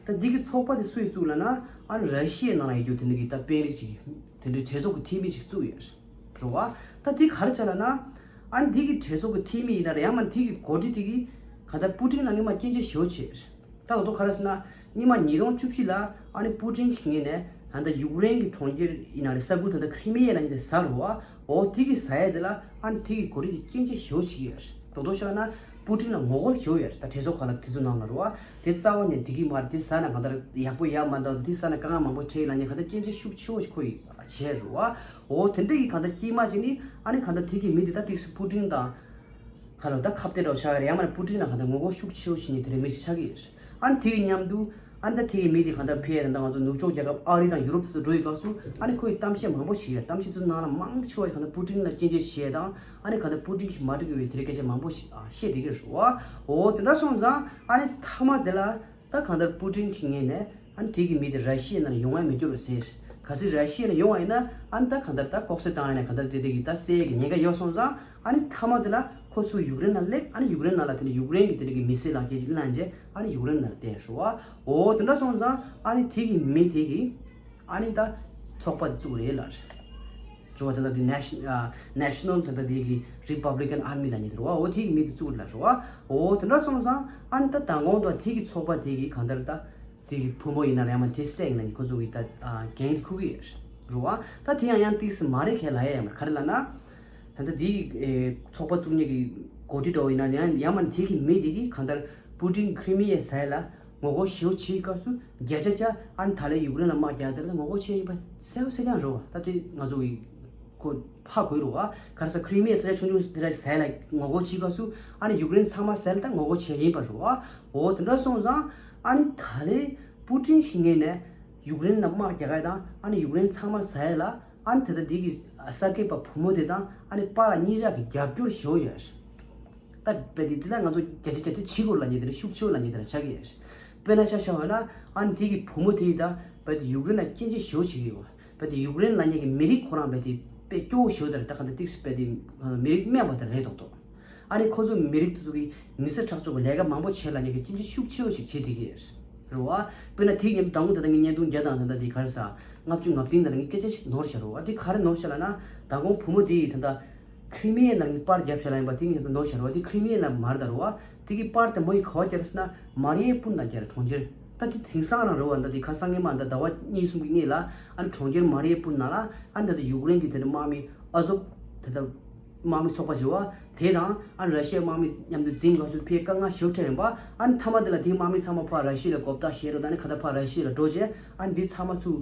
ད་འདི་གི་ཚོགས་པ་དེ་སུ་ཡིས་བཙུགས་ལབ་ན། ཨ་ནི་ར་ཤི་ཡའི་ནང་ལ་ཡོད་རྒྱུ་དེ་འདྲ་གི་ད་དཔོན་རིགས་ཅིག་དེ་འདྲའི་གྲོས་ཚོགས་ཀྱི་འཐུས་མི་ཅིག་བཙུགས་ཡོད་རེད་བ། ད་འདི་ག་རེ་བྱས་ལབ་ན། ཨ་ནི་འདི་གི་གྲོས་ཚོགས་ཀྱི་འཐུས་མི་ཡིན་ན་རེད། ཡང་མ་འདི་གི་འགོ་ཁྲིད་དེ་གི་གང་ལྟར་པུ་ཏིན་ལ་སྔོན་མ་སྐྱོན་བརྗོད་ཞེ་པོ་བྱས། ད་ལོ་ཐོ་ག་རེ་ཟེར་ན། སྔོན་མ་ཉིས་སྟོང་བཅུ་བཞི་ལ་ཨ་ནི་པུ་ཏིན་གྱི་ངོས་ནས་ད་ལྟ་ཡུཀ་རེན་གྱི་གྲོང་ཁྱེར་ཡིན་ན་རེད། ས་ཁུལ་ད་ལྟ་ཁི་རི་མི་ཡ་ལབ་མཁན་དེ་ཟ་རུ་བ། འོ་དེ་གི་ཟ་ཡ་དེ་ལ་ཨ་ནི་དེ་གི་འགོ་ཁྲིད་དེ་སྐྱོན་བརྗོད་ཞེ་པོ་བྱེད་ཀྱི་ཡོད་རེད། ད་ལོ་ཐོ་བཤད་ན་པུ་ཏིན་ལ་ངོ་རྒོལ་ཞེ་པོ་ཡོད་རེད། ད་གྲོས་ཚོགས་ཁག་ལ་དེ་ཚོ་ནང་ལ་རུ་བ། དེ་རྩ་བ་ནས་འགྲིག་གི་མ་རེད། དེ་ཟ་ན་གང་ལྟར་ཡག་པོ་ཡ་མ་འདྲ། དེ་ཟ་ན་དཀའ་ངལ་མང་པོ་འཕྲད་ཡོད་ལབ་མཁན་གང་ལྟར་སྐྱོན་བརྗོད་ཤུགས་ཆེ་བོ་ཞིག་ཁོ་ཡིས་བྱས་རུ་བ། འོ་དེ་འདྲ་གི་གང་ལྟར་དཀྱིལ་མ་ཅིག་ནི་ཨ་ནི་གང་ལྟར་དེ་གི་མི་དེ་ད་ཏིག་སི་པུ་ཏིན་དང་ཁ་ལོ་ད་ཁ་གཏད་འདྲ་བོ་ཆགས་ཀྱི་རེད། ཡང་མ་ནི་པུ་ཏིན་ལ་གང་ལྟར་ངོ་རྒོལ་ཤུགས་ཆེ་བོ་བྱེད་མཁན་དེ་འདྲའི་མི་ཞིག་ཆགས་ཀྱི་ཡོད་རེད། ཨ་ནི་དེ་གི་མཉམ་དུ་ཨ་ནི་ད་དེ་གི་མི་དེ་གང་ལྟར་ཕེབས་ཡ་ད་ང་ཚོ་ནུབ་ཕྱོགས་རྒྱལ་ཁབ་ཨ་རི་དང་ཡུ་རོབ་དེ་ཚོ་འགྲོ་ཡི་སྐབས་སུ་ཨ་ནི་ཁོ་ཡི་གཏམ་བཤད་མང་པོ་བྱེད་ཡོད་རེད། གཏམ་བཤད་ཚོ་ནང་ལ་མང་ཆེ་བ་ཞིག་གང་ལྟར་པུ་ཏིན་ལ་སྐྱོན་བརྗོད་བྱས་དང་། ཨ་ནི་གང་ལྟར་པུ་ཏིན་གྱིས་མ་འགྲིག་གི་བའི་དེ་འདྲའི་སྐད་ཆ་མང་པོ་ཞིག་ཨ་བཤད་བསྡད་ཀྱི་རེད་བ། འོ་དེ་འདྲ་སོང་ཙང་ཨ་ནི་མཐའ་མ་དེ་ལ་ད་གང་ལྟར་པུ་ཏིན་གྱི་ངོས་ནས་ཨ་ནི་དེ་གི་མི་དེ་ར་ཤི་ཡའི་ནང་ལ་ཡོང་བ་མི་འགྱུར་རོ་ཟེར། གལ་སྲིད་ར་ཤི་ཡའི་ནང་ཡོང་བ་ཡིན་ན་ཨ་ནི་ད་གང་ལྟར་ད་ལྐོག་གསོད་བཏང་ཡ་ནས་གང་ལྟར་དེ་དེ་གི་ད་བསད་ཡ་གི་ཉེན་ཁ་ཡོད་སོང་ཙང་། ཨ་ནི་མཐའ་མ་དེ་ལ་ཁོ་ཚོ་ཡུཀ་རེན་ནང་སླེབས། ཨ་ནི་ཡུཀ་རེན་ནང་ལ་དེ་ནི་ཡུཀ་རེན་གྱི་དེ་འདྲ་གི་མི་སེར་ལག་ཁྱེར་ཅིག་བླངས་རྗེས་ཨ་ནི་ཡུཀ་རེན་ནང་བསྡད་ཤོག་བ། འོ་དེ་འདྲ་སོང་ཙང་ཨ་ནི་དེ་གི་མི་དེ་གི་ཨ་ནི་ད་ཚོགས་པ་དེ་བཙུགས་རེད་ལ། ཇོ་བ་དེ་ལ་དེ་Nation- ཨ་National དེ་ད་དེ་གི་Republican Army ལ་ནི་དེ་རེད་བ། འོ་དེ་གི་མི་དེ་བཙུགས་རེད་ལ་ཤོག་བ། འོ་དེ་འདྲ་སོང་ཙང་ཨ་ནི་ད་མདང་དགོང་དུ་དེ་གི་ཚོགས་པ་དེ་གི་གང་ལྟར་ད་དེ་གི་བུ་མོ་ཡིན་ན་རེད། ཡང་མ་དེ་བསད་ཡིན་ན་ནི་ཁོ་ཚོ་གི་ད་འགན་དེ་འཁུར་གི་ཡོད་རེད་བ། ད་དེ་ཡང་ཡང་ཏིག་སི་མ་རེད་ཁས་ལ་ཡ་ཡ་མ་རེད། ག་རེ་ལ་ན། ད་ལྟ་དེ་གི་ཚོགས་པ་བཙུགས་མཁན་གྱི་འགོ་ཁྲིད་འདྲ་བོ་ཡིན་ན་ཡང་ཡང་མ་དེ་གི་མི་དེ་གིས་གང་ལྟར་པུ་ཏིན་ཁི་རི་མི་ཡའི་ཟ་ཡ་ལ་ངོ་རྒོལ་ཞེ་པོ་བྱེད་སྐབས་སུ་བརྒྱ་ཆ་བརྒྱ་ཨ་ནི་ད་ལན་ཡུཀ་རེན་ལ་དམག་རྒྱག་དེ་ལ་ངོ་རྒོལ་བྱས་ཡིན་པ་གསལ་པོ་གསལ་རྐྱང་རེད་བ། ད་དེ་ང་ཚོ་གི་ཁོ་ཧ་གོ་ཡི་རེད་བ། ག་རེ་ཟ་ཁི་རི་མི་ཡའི་ས་ཆ་ཆུང་ཆུང་དེ་འདྲ་ཟ་ཡ་ལ་ངོ་རྒོལ་བྱེད་སྐབས་སུ་ཨ་ནི་ཡུཀ་རེན་ཚང་མ་ཟ་ཡ་ལ་ད་ངོ་རྒོལ་བྱས་ཡིན་པ་རེད་བ། འོ་དེ་འདྲ་སོང་ཙང་ཨ་ནི་ད་ལན་པུ་ཏིན་གྱི་ངོས་ནས་ཡུཀ་རེན་ལ་དམག་རྒྱག་ཡ་དང་ཨ་ནི་ཡུཀ་རེན་ཚང་མ་ཟ་ཡ་ལ། ཨ་ནི་དེ་ལྟར་འདི་གི་གསར་སྐྱེས་པ་བུ་མོ་དེ་དང་ཨ་ནི་པཱ་ལགས་གཉིས་ཆ་གི་རྒྱབ་སྐྱོར་ཞེ་པོ་ཡོད་རེད། ད་དཔེ་དེ་འདི་ལ་ང་ཚོ་བརྒྱ་ཆ་བརྒྱ་ཐེ་བྱེད་དགོས་ལབ་མཁན་དེ་འདྲ་ཤུགས་ཆེ་བོ་ལབ་མཁན་དེ་འདྲ་ཆགས་ཀྱི་ཡོད་རེད། དཔེར་ན་ཆ་བཞག་པ་ན་ཨ་ནི་འདི་གི་བུ་མོ་དེ་ཡིས་ད་དཔེ་དེ་ཡུཀ་རེན་ལ་སྐྱོན་བརྗོད་ཞེ་པོ་བྱེད་ཀྱི་ཡོད། དཔེ་དེ་ཡུཀ་རེན་ལབ་མཁན་གྱི་མི་རིགས་ཁོ་རང་དཔེ་དེ་དཔེ་སྐྱོ་བོ་ཞེ་པོ་དེ་རེད། ད་ག་འདྲ་ཏིག་སི་དཔེ་དེ་མི་རིགས་དམན་པ་དེ་རེད་མདོག་མདོག་ཨ་ནི་ཁོ་ཚོ་མི་རིགས་དེ་ཚོ་གི་མི་ཚེ་ཁྲག་སྦྱོར་གྱི་ལས་ཀ་མང་པོ་བྱེད་ལབ་མཁན་གྱི་སྐྱོན་བརྗོད་ཤུགས་ཆེ་བོ་ཞིག་བྱེད་བསྡད་ཀྱི་ཡོད་རེད། རེད་བ། དཔེར་ན་དེའི་མཉམ་དུ་མདང་དགོང་ད་ལྟ་ངས་བརྙན་ཐུང་བརྒྱ་དང་ད་ལྟ་དེ་ག་རེ་ཟ། ལྔ་བཅུ་ང་བདུན་ད་ལྟ་ངས་སྐད་ཆ་ཞིག་ནོར་བཞག་རེད་བ། དེ་ག་རེ་ནོར་བཞག་ལབ་ན། མདང་དགོང་བུ་མོ་དེ་ཡིས་ད་ལྟ་ཁི་རི་མི་ཡའི་ནང་གི་པར་བརྒྱབ་བཞག་ལབ་ཡིན་པ་དེ་ངས་ད་ལྟ་ནོར་བཞག་རེད་བ། དེ་ཁི་རི་མི་ཡའི་ནང་མ་རེད་ད་རེད་བ། དེ་གི་པར་དེ་མོ་ཡིས་ག་པར་བརྒྱབ་ཟེར་ན་མ་རི་ཡ་པུལ་ནང་བརྒྱབ་རེད། གྲོང་ཁྱེར། ད་དེ་དེང་སང་རང་རེད་བ། ད་དེ་ཁ་སང་ངས་མ་ད་ཟླ་བ་གཉིས་གསུམ་གི་སྔོན་ལ་ཨ་ནི་གྲོང་ཁྱེར་མ་རི་ཡ་པུལ་ནང་ལ་ཨ་ནི་ད་ལྟ་ཡུཀ་རེན་གྱི་དེ་འདྲ་དམག་མི་ཨ་ཟོབ་དེ་ད་དམག་མི་ཚོགས་པ་ཞིག་བ། དེ་དང་ཨ་ནི་ར་ཤི་ཡའི་དམག་མི་མཉམ་དུ་འཛིང་ག་ཚོད་ཕེ་དཀའ་ངལ་ཞེ་པོ་འཕྲད་ཡིན་པ། ཨ་ནི་མཐའ་མ་དེ་ལ་དེའི་དམག་མི་ཚང་མ་ཕར་ར་ཤི་ཡ་ལ་གོ་བརྡ་བཤད་རོགས་དང་ནི་ཁ་ད་ཕར་ར་ཤི་ཡ་ལ་འགྲོ་རྗེས་ཨ་ནི་འདི་ཚང་མ་ཚུར་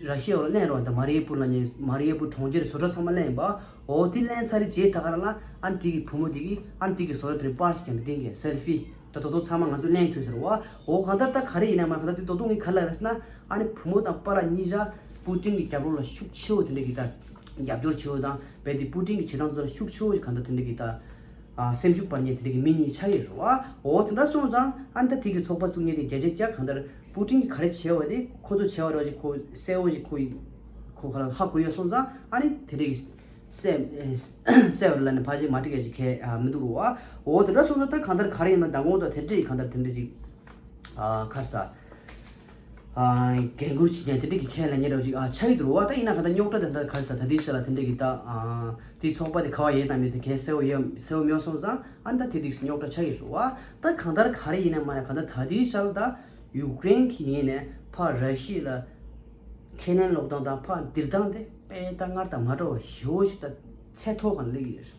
ར་ཤི་ཡ་ལ་ལེན་རོགས་དང་། མ་རི་ཡ་པུལ་ལ་ཉེ་མ་རི་ཡ་པུལ་གྲོང་ཁྱེར་བཟོ་གྲྭ་ཚང་མ་ལེན་ཡིན་པ། འོ་དེ་ལེན་ཚར་རྗེས་ད་ག་རང་ལ་ཨ་ནི་དེ་གི་བུ་མོ་དེ་གི་ཨ་ནི་དེ་གི་བཟོ་གྲྭ་དེ་ནས་པར་ཞིག་ཀྱང་མི་བསྟན་གི་སེལ་ཕི། ད་དོ་དོ་ཚང་མ་ང་ཚོ་ལེན་ཐུབ་ཟེར་བ། འོ་གང་ལྟར་ད་ག་རེ་ཡིན་ན་མ་གང་ལྟར་དེ་དོ་དོ་ངས་ག་ལ་རེད་ཟེར་ན། ཨ་ནི་བུ་མོ་དང་པཱ་ལགས་གཉིས་ཆ་པུ་ཏིན་གྱི་རྒྱབ་ལོགས་ལ་ཤུགས་ཆེ་བོ་དེ་འདྲ་གི་ད་རྒྱབ་སྐྱོར་ཆེ་བོ་དང་རྦད་དེ་པུ་ཏིན་གྱི་བྱེད་སྟངས་ཚོ་ལ་ཤུགས་ཆེ་བོ་ཞིག་གང་ལྟར་དེ་འདྲ་གི་ད་ཨ་སེམས་ཤུགས་སྤར་མཁན་དེ་འདྲ་གི་མི་གཉིས་ཆགས་ཡོད་རེད་བ། འོ་དེ་འདྲ་སོང་ཙང་ཨ་ནི་ད་དེ་གི་ཚོགས་པ་བཙུགས་མཁན་དེ་བརྒྱ་ཆ་བརྒྱ་གང་ལྟར་པུ་ཏིན་གྱིས་ག་རེ་བྱས་པ་དེ་ཁོ་ཚོ་བྱས་པ་རེད་བ་ཞིག་ཁོ་གསལ་བོ་ཞིག་ཁོ་ཡི་ཁོ་ག་ལ་ཧ་གོ་ཡོད་སོང་ཙང་ཨ་ནི་དེ་འདྲ་གི་གསལ་གསལ་བ་ལ་ནི་ཕལ་ཆེར་མ་འགྲིག་ཡ་ཅིག་གལ་ཨ་མི་འདུག་རོ། འོ་དེ་འདྲ་སོང་ཙང་ད་གང་ལྟར་ག་རེ་ཡིན་ན་མདང་དགོང་དང་དེ་འདྲ་གི་གང་ལྟར་དེ་འདྲ་ཅིག་ཨ་ག་རེ་ཟ། ཨ་འགན་ཁུར་བྱེད་མཁན་དེ་འདྲ་གི་ཁས་ལེན་མཁན་འདྲ་བོ་ཅིག་ཨ་ཆགས་ཡོད་འདུག་རོ། ད་ཡིན་ན་གང་ལྟར་རྙོག་དྲ་དེ་འདྲ་ག་རེ་ཟ་ད་དེའི་ཆ་ལ་དེ་འདྲ་གི་ད་ཨ་དེའི་ཚོགས་པ་དེ་ག་བ་ཡོད་དང་མེད་དེ་གལ་གསལ་བོ་ཡོད་གསལ་བོ་མེད་སོང་ཙང་ཨ་ནི་ད་དེ་འདྲ་གི་རྙོག་དྲ་ཆགས་ཡོད་རོ། ད་གང་ལྟར་ག་རེ་ཡིན་ན་མ་ན་གང་ལྟར་ད་དེའི་ཆ་ལ་ད་ཡུཀ་རེན་གྱི་ཡིན་ནས་ཕར་ར་ཤི་ཡ་ལ་ཁས་ལེན་སློག་སྟངས་དང་ཕར་འདིར་སྟངས་དེ་དཔེ་ད་སྔར་དང་མ་འདྲ་བ་ཞེ་པོ་ཞིག་ད་ཚད་མཐོ་གང་སླེབས་ཡོད།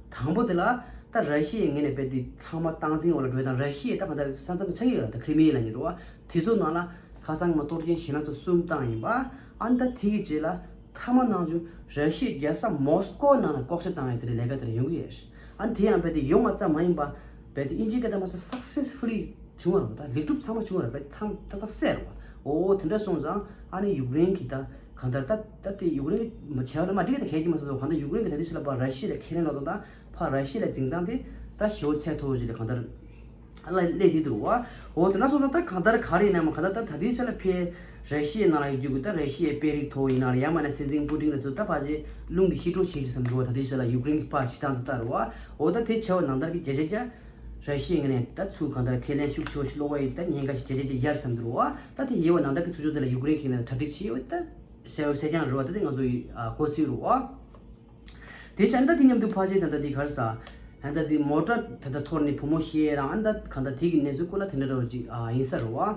དང་པོ་དེ་ལ་ད་ར་ཤི་ཡའི་ངོས་ནས་རྦད་དེ་ཚང་མ་སྟངས་འཛིན་འོག་ལ་འགྲོ་ཡ་དང་། ར་ཤི་ཡའི་ད་གང་ལྟར་ས་མཚམས་ཆགས་ཡོད་ལ་ད་ཁི་རི་མི་ཡ་ལབ་མཁན་འདུག་བ། དེ་ཚོ་ནང་ལ་ཁ་སང་ངས་མ་གཏོར་སྐྱོན་ཞེད་སྣང་ཚོ་གསུམ་བཏང་ཡིན་པ། ཨ་ནི་ད་དེ་གི་རྗེས་ལ་མཐའ་མ་ནང་བཞིན་ར་ཤི་ཡའི་རྒྱལ་ས་མོ་སི་ཀོ་ནང་ལ་ལྐོག་བཤེར་བཏང་ཡ་དེ་འདྲའི་ལས་ཀ་དེ་འདྲ་ཡོང་གི་ཡོད་རེད། ཨ་ནི་དེ་ཡང་རྦད་དེ་ཡོང་བ་ཙམ་མ་ཡིན་པ་རྦད་དེ་ཨིན་ཇིའི་སྐད་དང་མ་སོ་སག་སེ་སི་ཕུ་ལི་བྱུང་བ་རེད། ད་ལེགས་གྲུབ་ཚང་མ་བྱུང་བ་རེད། རྦད་ཚང་ཏག་ཏག་སེ་རེད་བ། འོ་དེ་འདྲ་སོང་ཙང་ཨ་ནི་ཡུཀ་རེན་གྱི་ད་གང་ལྟར་ད་ད་དེ་ཡུཀ་རེན་གྱི་མ་བྱས་པ་ལ་མ་འགྲིག་གི་ད་གལ་གྱི་མ་སོང་ཙང་། གང་ལྟར་ཡུཀ་རེན་གྱི་ད་དེ་ཕྱི་ལ་ཕར་ར་ཤི་ཡ་ལ་ཁས་ལེན་ལོག་དང་ད་ཕར་ར་ཤི་ཡ་ལ་འཛིང་སྟངས་དེ་ད་ཞེ་པོ་ཚད་མཐོ་བོ་ཞིག་ལ་གང་ལྟར་ལ་སླེབས་དེ་འདུག་བ། འོ་དེ་འདྲ་སོང་ཙང་ད་གང་ལྟར་ག་རེ་ཡིན་ན་མ་གང་ལྟར་ད་ད་དེ་ཕྱི་ལ་ཕེ་ར་ཤི་ཡའི་ནང་ལ་ཡོད་རྒྱུ་གི་ད་ར་ཤི་ཡའི་དཔོན་རིགས་ཐོག་ཡིན་ན་རེད། ཡང་མ་ན་སྲིད་འཛིན་པུ་ཏིན་ལ་ཚོ་ད་ཕལ་ཆེར་རླུང་གི་ཤི་གྲོགས་བྱེད་ཀྱི་བསམ་འདུག་བ། ད་དེ་ཕྱི་ལ་ཡུཀ་རེན་གྱི་ཕར་བྱེད་སྟངས་དེ་ལྟར་བ། འོ་ད་དེ་བྱས་པ་ནང་ལྟར་གྱི་བརྒྱ་ཆ་བརྒྱ། ར་ཤི་ཡའི་ངོས་ནས་ད་ཚུར་གང་ལྟར་ཁས་ལེན་ཤུགས་ཆེ་བོ་ཞིག་སློག་པ་ཡིན་ད་ཉེན་ཁ་ཞིག་བརྒྱ་ཆ་བརྒྱ་ཡར་སོང་འདུག་བ། ད་དེ་ཡིན་པ་ནང་ལྟར་གྱི་ཚུར་ཕྱོགས་དེ་ལ་ཡུཀ་རེན་གྱི་ངོས་ནས་གྲ་སྒྲིག་བྱས་ཡོད་ད་གསལ་པོ་གསལ་རྐྱང་རེད་བ། ད་དེ་ང་ཚོ་ཡི་ཨ་གོ་སྲོལ་རེད་བ། དེ་བྱས་ད་དེ་མཉམ་དུ་ཕལ་ཆེར་ད་ལྟ་དེ་ག་རེ་ཟ། ད་ལྟ་དེ་མོ་ཊ་ད་ལྟ་འཐོར་ནས་བུ་མོ་ཤི་ཡས་དང་ཨ་ད་གང་ལྟར་དེ་གི་གནས་ཚུལ་སྐོར་ལ་དེ་འདྲ་འདྲ་བོ་ཅིག་ཨ་ཡིན་ས་རེད་བ།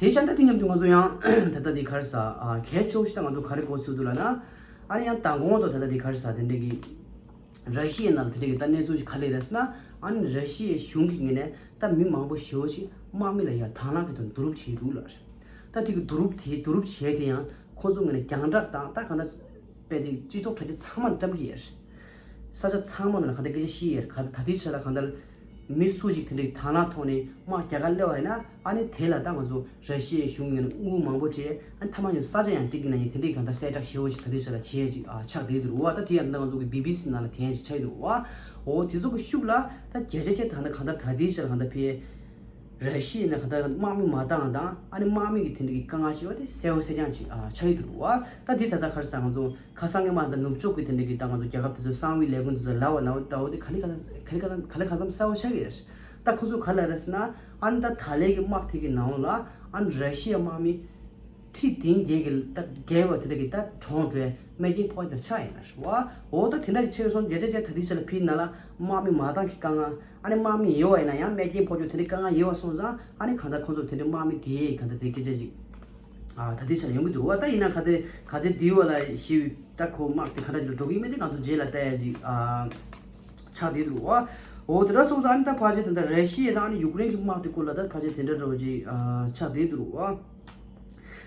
དེ་བྱས་ད་དེ་མཉམ་དུ་ང་ཚོ་ཡང་ད་ལྟ་དེ་ག་རེ་ཟ་ཨ་གལ་ཆེ་བོ་ཞིག་ད་ང་ཚོ་ག་རེ་གོ་ཚུལ་འདུག་ལབ་ན། ཨ་ནི་ཡང་མདང་དགོང་དུ་ད་ལྟ་དེ་ག་རེ་ཟ་དེ་འདྲ་གི་ར་ཤི་ཡའི་ནང་ལ་དེ་འདྲ་གི་ད་གནས་ཚུལ་ཞིག་ག་ལེར་རེད་ཟེར་ན། ཨ་ནི་ར་ཤི་ཡའི་གཞུང་གི་ངོས་ནས་ད་མི་མང་པོ་ཞེ་པོ་ཞིག་དམག་མི་ལ་ཡ་དང་བླངས་ཀྱི་དང་བསྡུ་རུབ་བྱས་འདུག་ལ། ད་དེ་གི་བསྡུ་རུབ་དེ་བསྡུ་རུབ་བྱས་དེ་ཡང་ཁོ་ཚོ་ངོས་ནས་རྒྱང་བསྒྲགས་དང་ད་གང་ལྟར་དཔེ་དེ་སྤྱི་ཚོགས་དྲ་རྒྱ་ཚང་མ་ལ་བཀྲམ་གྱི་ཡོད་རེད། ས་ཆ་ཚང་མ་ནང་ལ་གང་ལྟར་སྐད་ཆ་བཤད་ཡོད་རེད། ག་ད་ལྟའི་ཆ་ལ་གང་ལྟར་མི་སུ་ཞིག་དེ་འདྲའི་དང་བླངས་ཐོག་ནས་དམག་རྒྱག་ག་སླེབས་པ་ཡིན་ན། ཨ་ནི་དེ་ལ་ད་ང་ཚོ་ར་ཤི་ཡའི་གཞུང་ངོས་ནས་དངུལ་མང་པོ་སྤྲད། ཨ་ནི་མཐའ་མ་ཡང་ས་ཆ་ཡང་སྤྲད་ཀྱི་ན་ཡིན། དེ་འདྲའི་གང་ལྟར་གསལ་བསྒྲགས་ཞེ་པོ་ཞིག་ད་ལྟའི་ཆ་ལ་བྱས་ཅིག་ཨ་ཆགས་བསྡད་འདུག་བ། ད་དེ་ཡང་ད་ང་ཚོ་གི་བི་བི་སི་ནང་ལ་དེ་ཡང་ཅིག་ཆགས་འདུག་བ། འོ་དེ་ཚོ་གི་ཤུགས་ལ་ད་བརྒྱ་ཆ་བརྒྱ་ད་ལྟ་གང་ལྟར་ད་ལྟའི་ཆ་ལ་གང་ལྟར་ཕེ་ར་ཤི་ཡ་ནས་གང་ལྟར་དམག་མི་མ་བཏང་དང་ཨ་ནི་དམག་མི་གི་དེ་འདྲ་གི་དཀའ་ངལ་ཞེ་པོ་དེ་གསལ་པོ་གསལ་རྐྱང་ཅིག་ཨ་ཆགས་ཀྱི་འདུག་བ། ད་དེ་ད་ལྟ་ག་རེ་ཟ་ང་ཚོ་ཁ་སང་གི་མ་ད་ནུབ་ཕྱོགས་ཀྱི་དེ་འདྲ་གི་ད་ང་ཚོ་རྒྱལ་ཁབ་དེ་ཚོ་གསང་བའི་ལས་ཁུངས་དེ་ཚོ་ལབ་པ་ན་འདྲ་བོ་དེ་ག་ལེ་ག་ལེ་ག་ལེ་ག་ལེ་གང་འཚམ་གསལ་པོ་ཆགས་ཀྱི་རེད། ད་ཁོ་ཚོ་ག་ལ་རེད་ཟེར་ན། ཨ་ནི་ད་ད་ལན་གྱི་དམག་དེ་གི་ནང་ལ་ཨ་ནི་ར་ཤི་ཡ་དམག་མི་ཁྲི་བདུན་བརྒྱད་ཀྱི་ད་བརྒལ་བ་དེ་འདྲ་གི་ད་གྲོངས་འགྲོ་ཡ་རྨས་སྐྱོན་ཕོག་ཡ་དེ་ཆགས་ཡིན་ན་རེད་བ། འོ་ད་དེ་འདྲ་གི་ཆགས་སོང་། བརྒྱ་ཆ་བརྒྱ་ད་དེ་ཆ་ལ་ཕི་ན་ལ་དམག་མི་མ་བཏང་གི་དཀའ་ངལ། ཨ་ནི་དམག་མི་ཡོད་པ་ཡིན་ན་ཡང་རྨས་སྐྱོན་ཕོག་རྒྱུ་དེ་འདྲའི་དཀའ་ངལ་ཡོད་པ་སོང་ཙང་། ཨ་ནི་གང་ལྟར་ཁོང་ཚོ་དེ་འདྲའི་དམག་མི་དེ་གང་ལྟར་དེ་སྐད་ཆ་ཅིག་ཨ་ད་ལྟའི་ཆ་ལ་ཡོང་གི་འདུག་བ། ད་ཡིན་ན་ག་ཚོད་ག་ཚོད་འདི་བ་ལ་ཞི་བའི་ད་ཁོ་དམག་དེ་ག་འདྲ་ཅིག་ལ་འགྲོ་གི་ཡིན་མིན་དེ་ང་ཚོ་རྗེས་ལ་ལྟ་ཡ་ཅིག་ཨ་ཆགས་བསྡད་འདུག་བ། འོ་དེ་འདྲ་སོང་ཙང་ཨ་ནི་ད་ཕལ་ཆེར་དེ་འདྲ་ར་ཤི་ཡ་དང་ཨ་ནི་ཡུཀ་རེན་གྱི་དམག་དེ་སྐོར་ལ་ད་ཕལ་ཆེར་དེ་འདྲ་འདྲ་བོ་ཅིག་ཨ་ཆགས་བསྡད་འདུག་བ།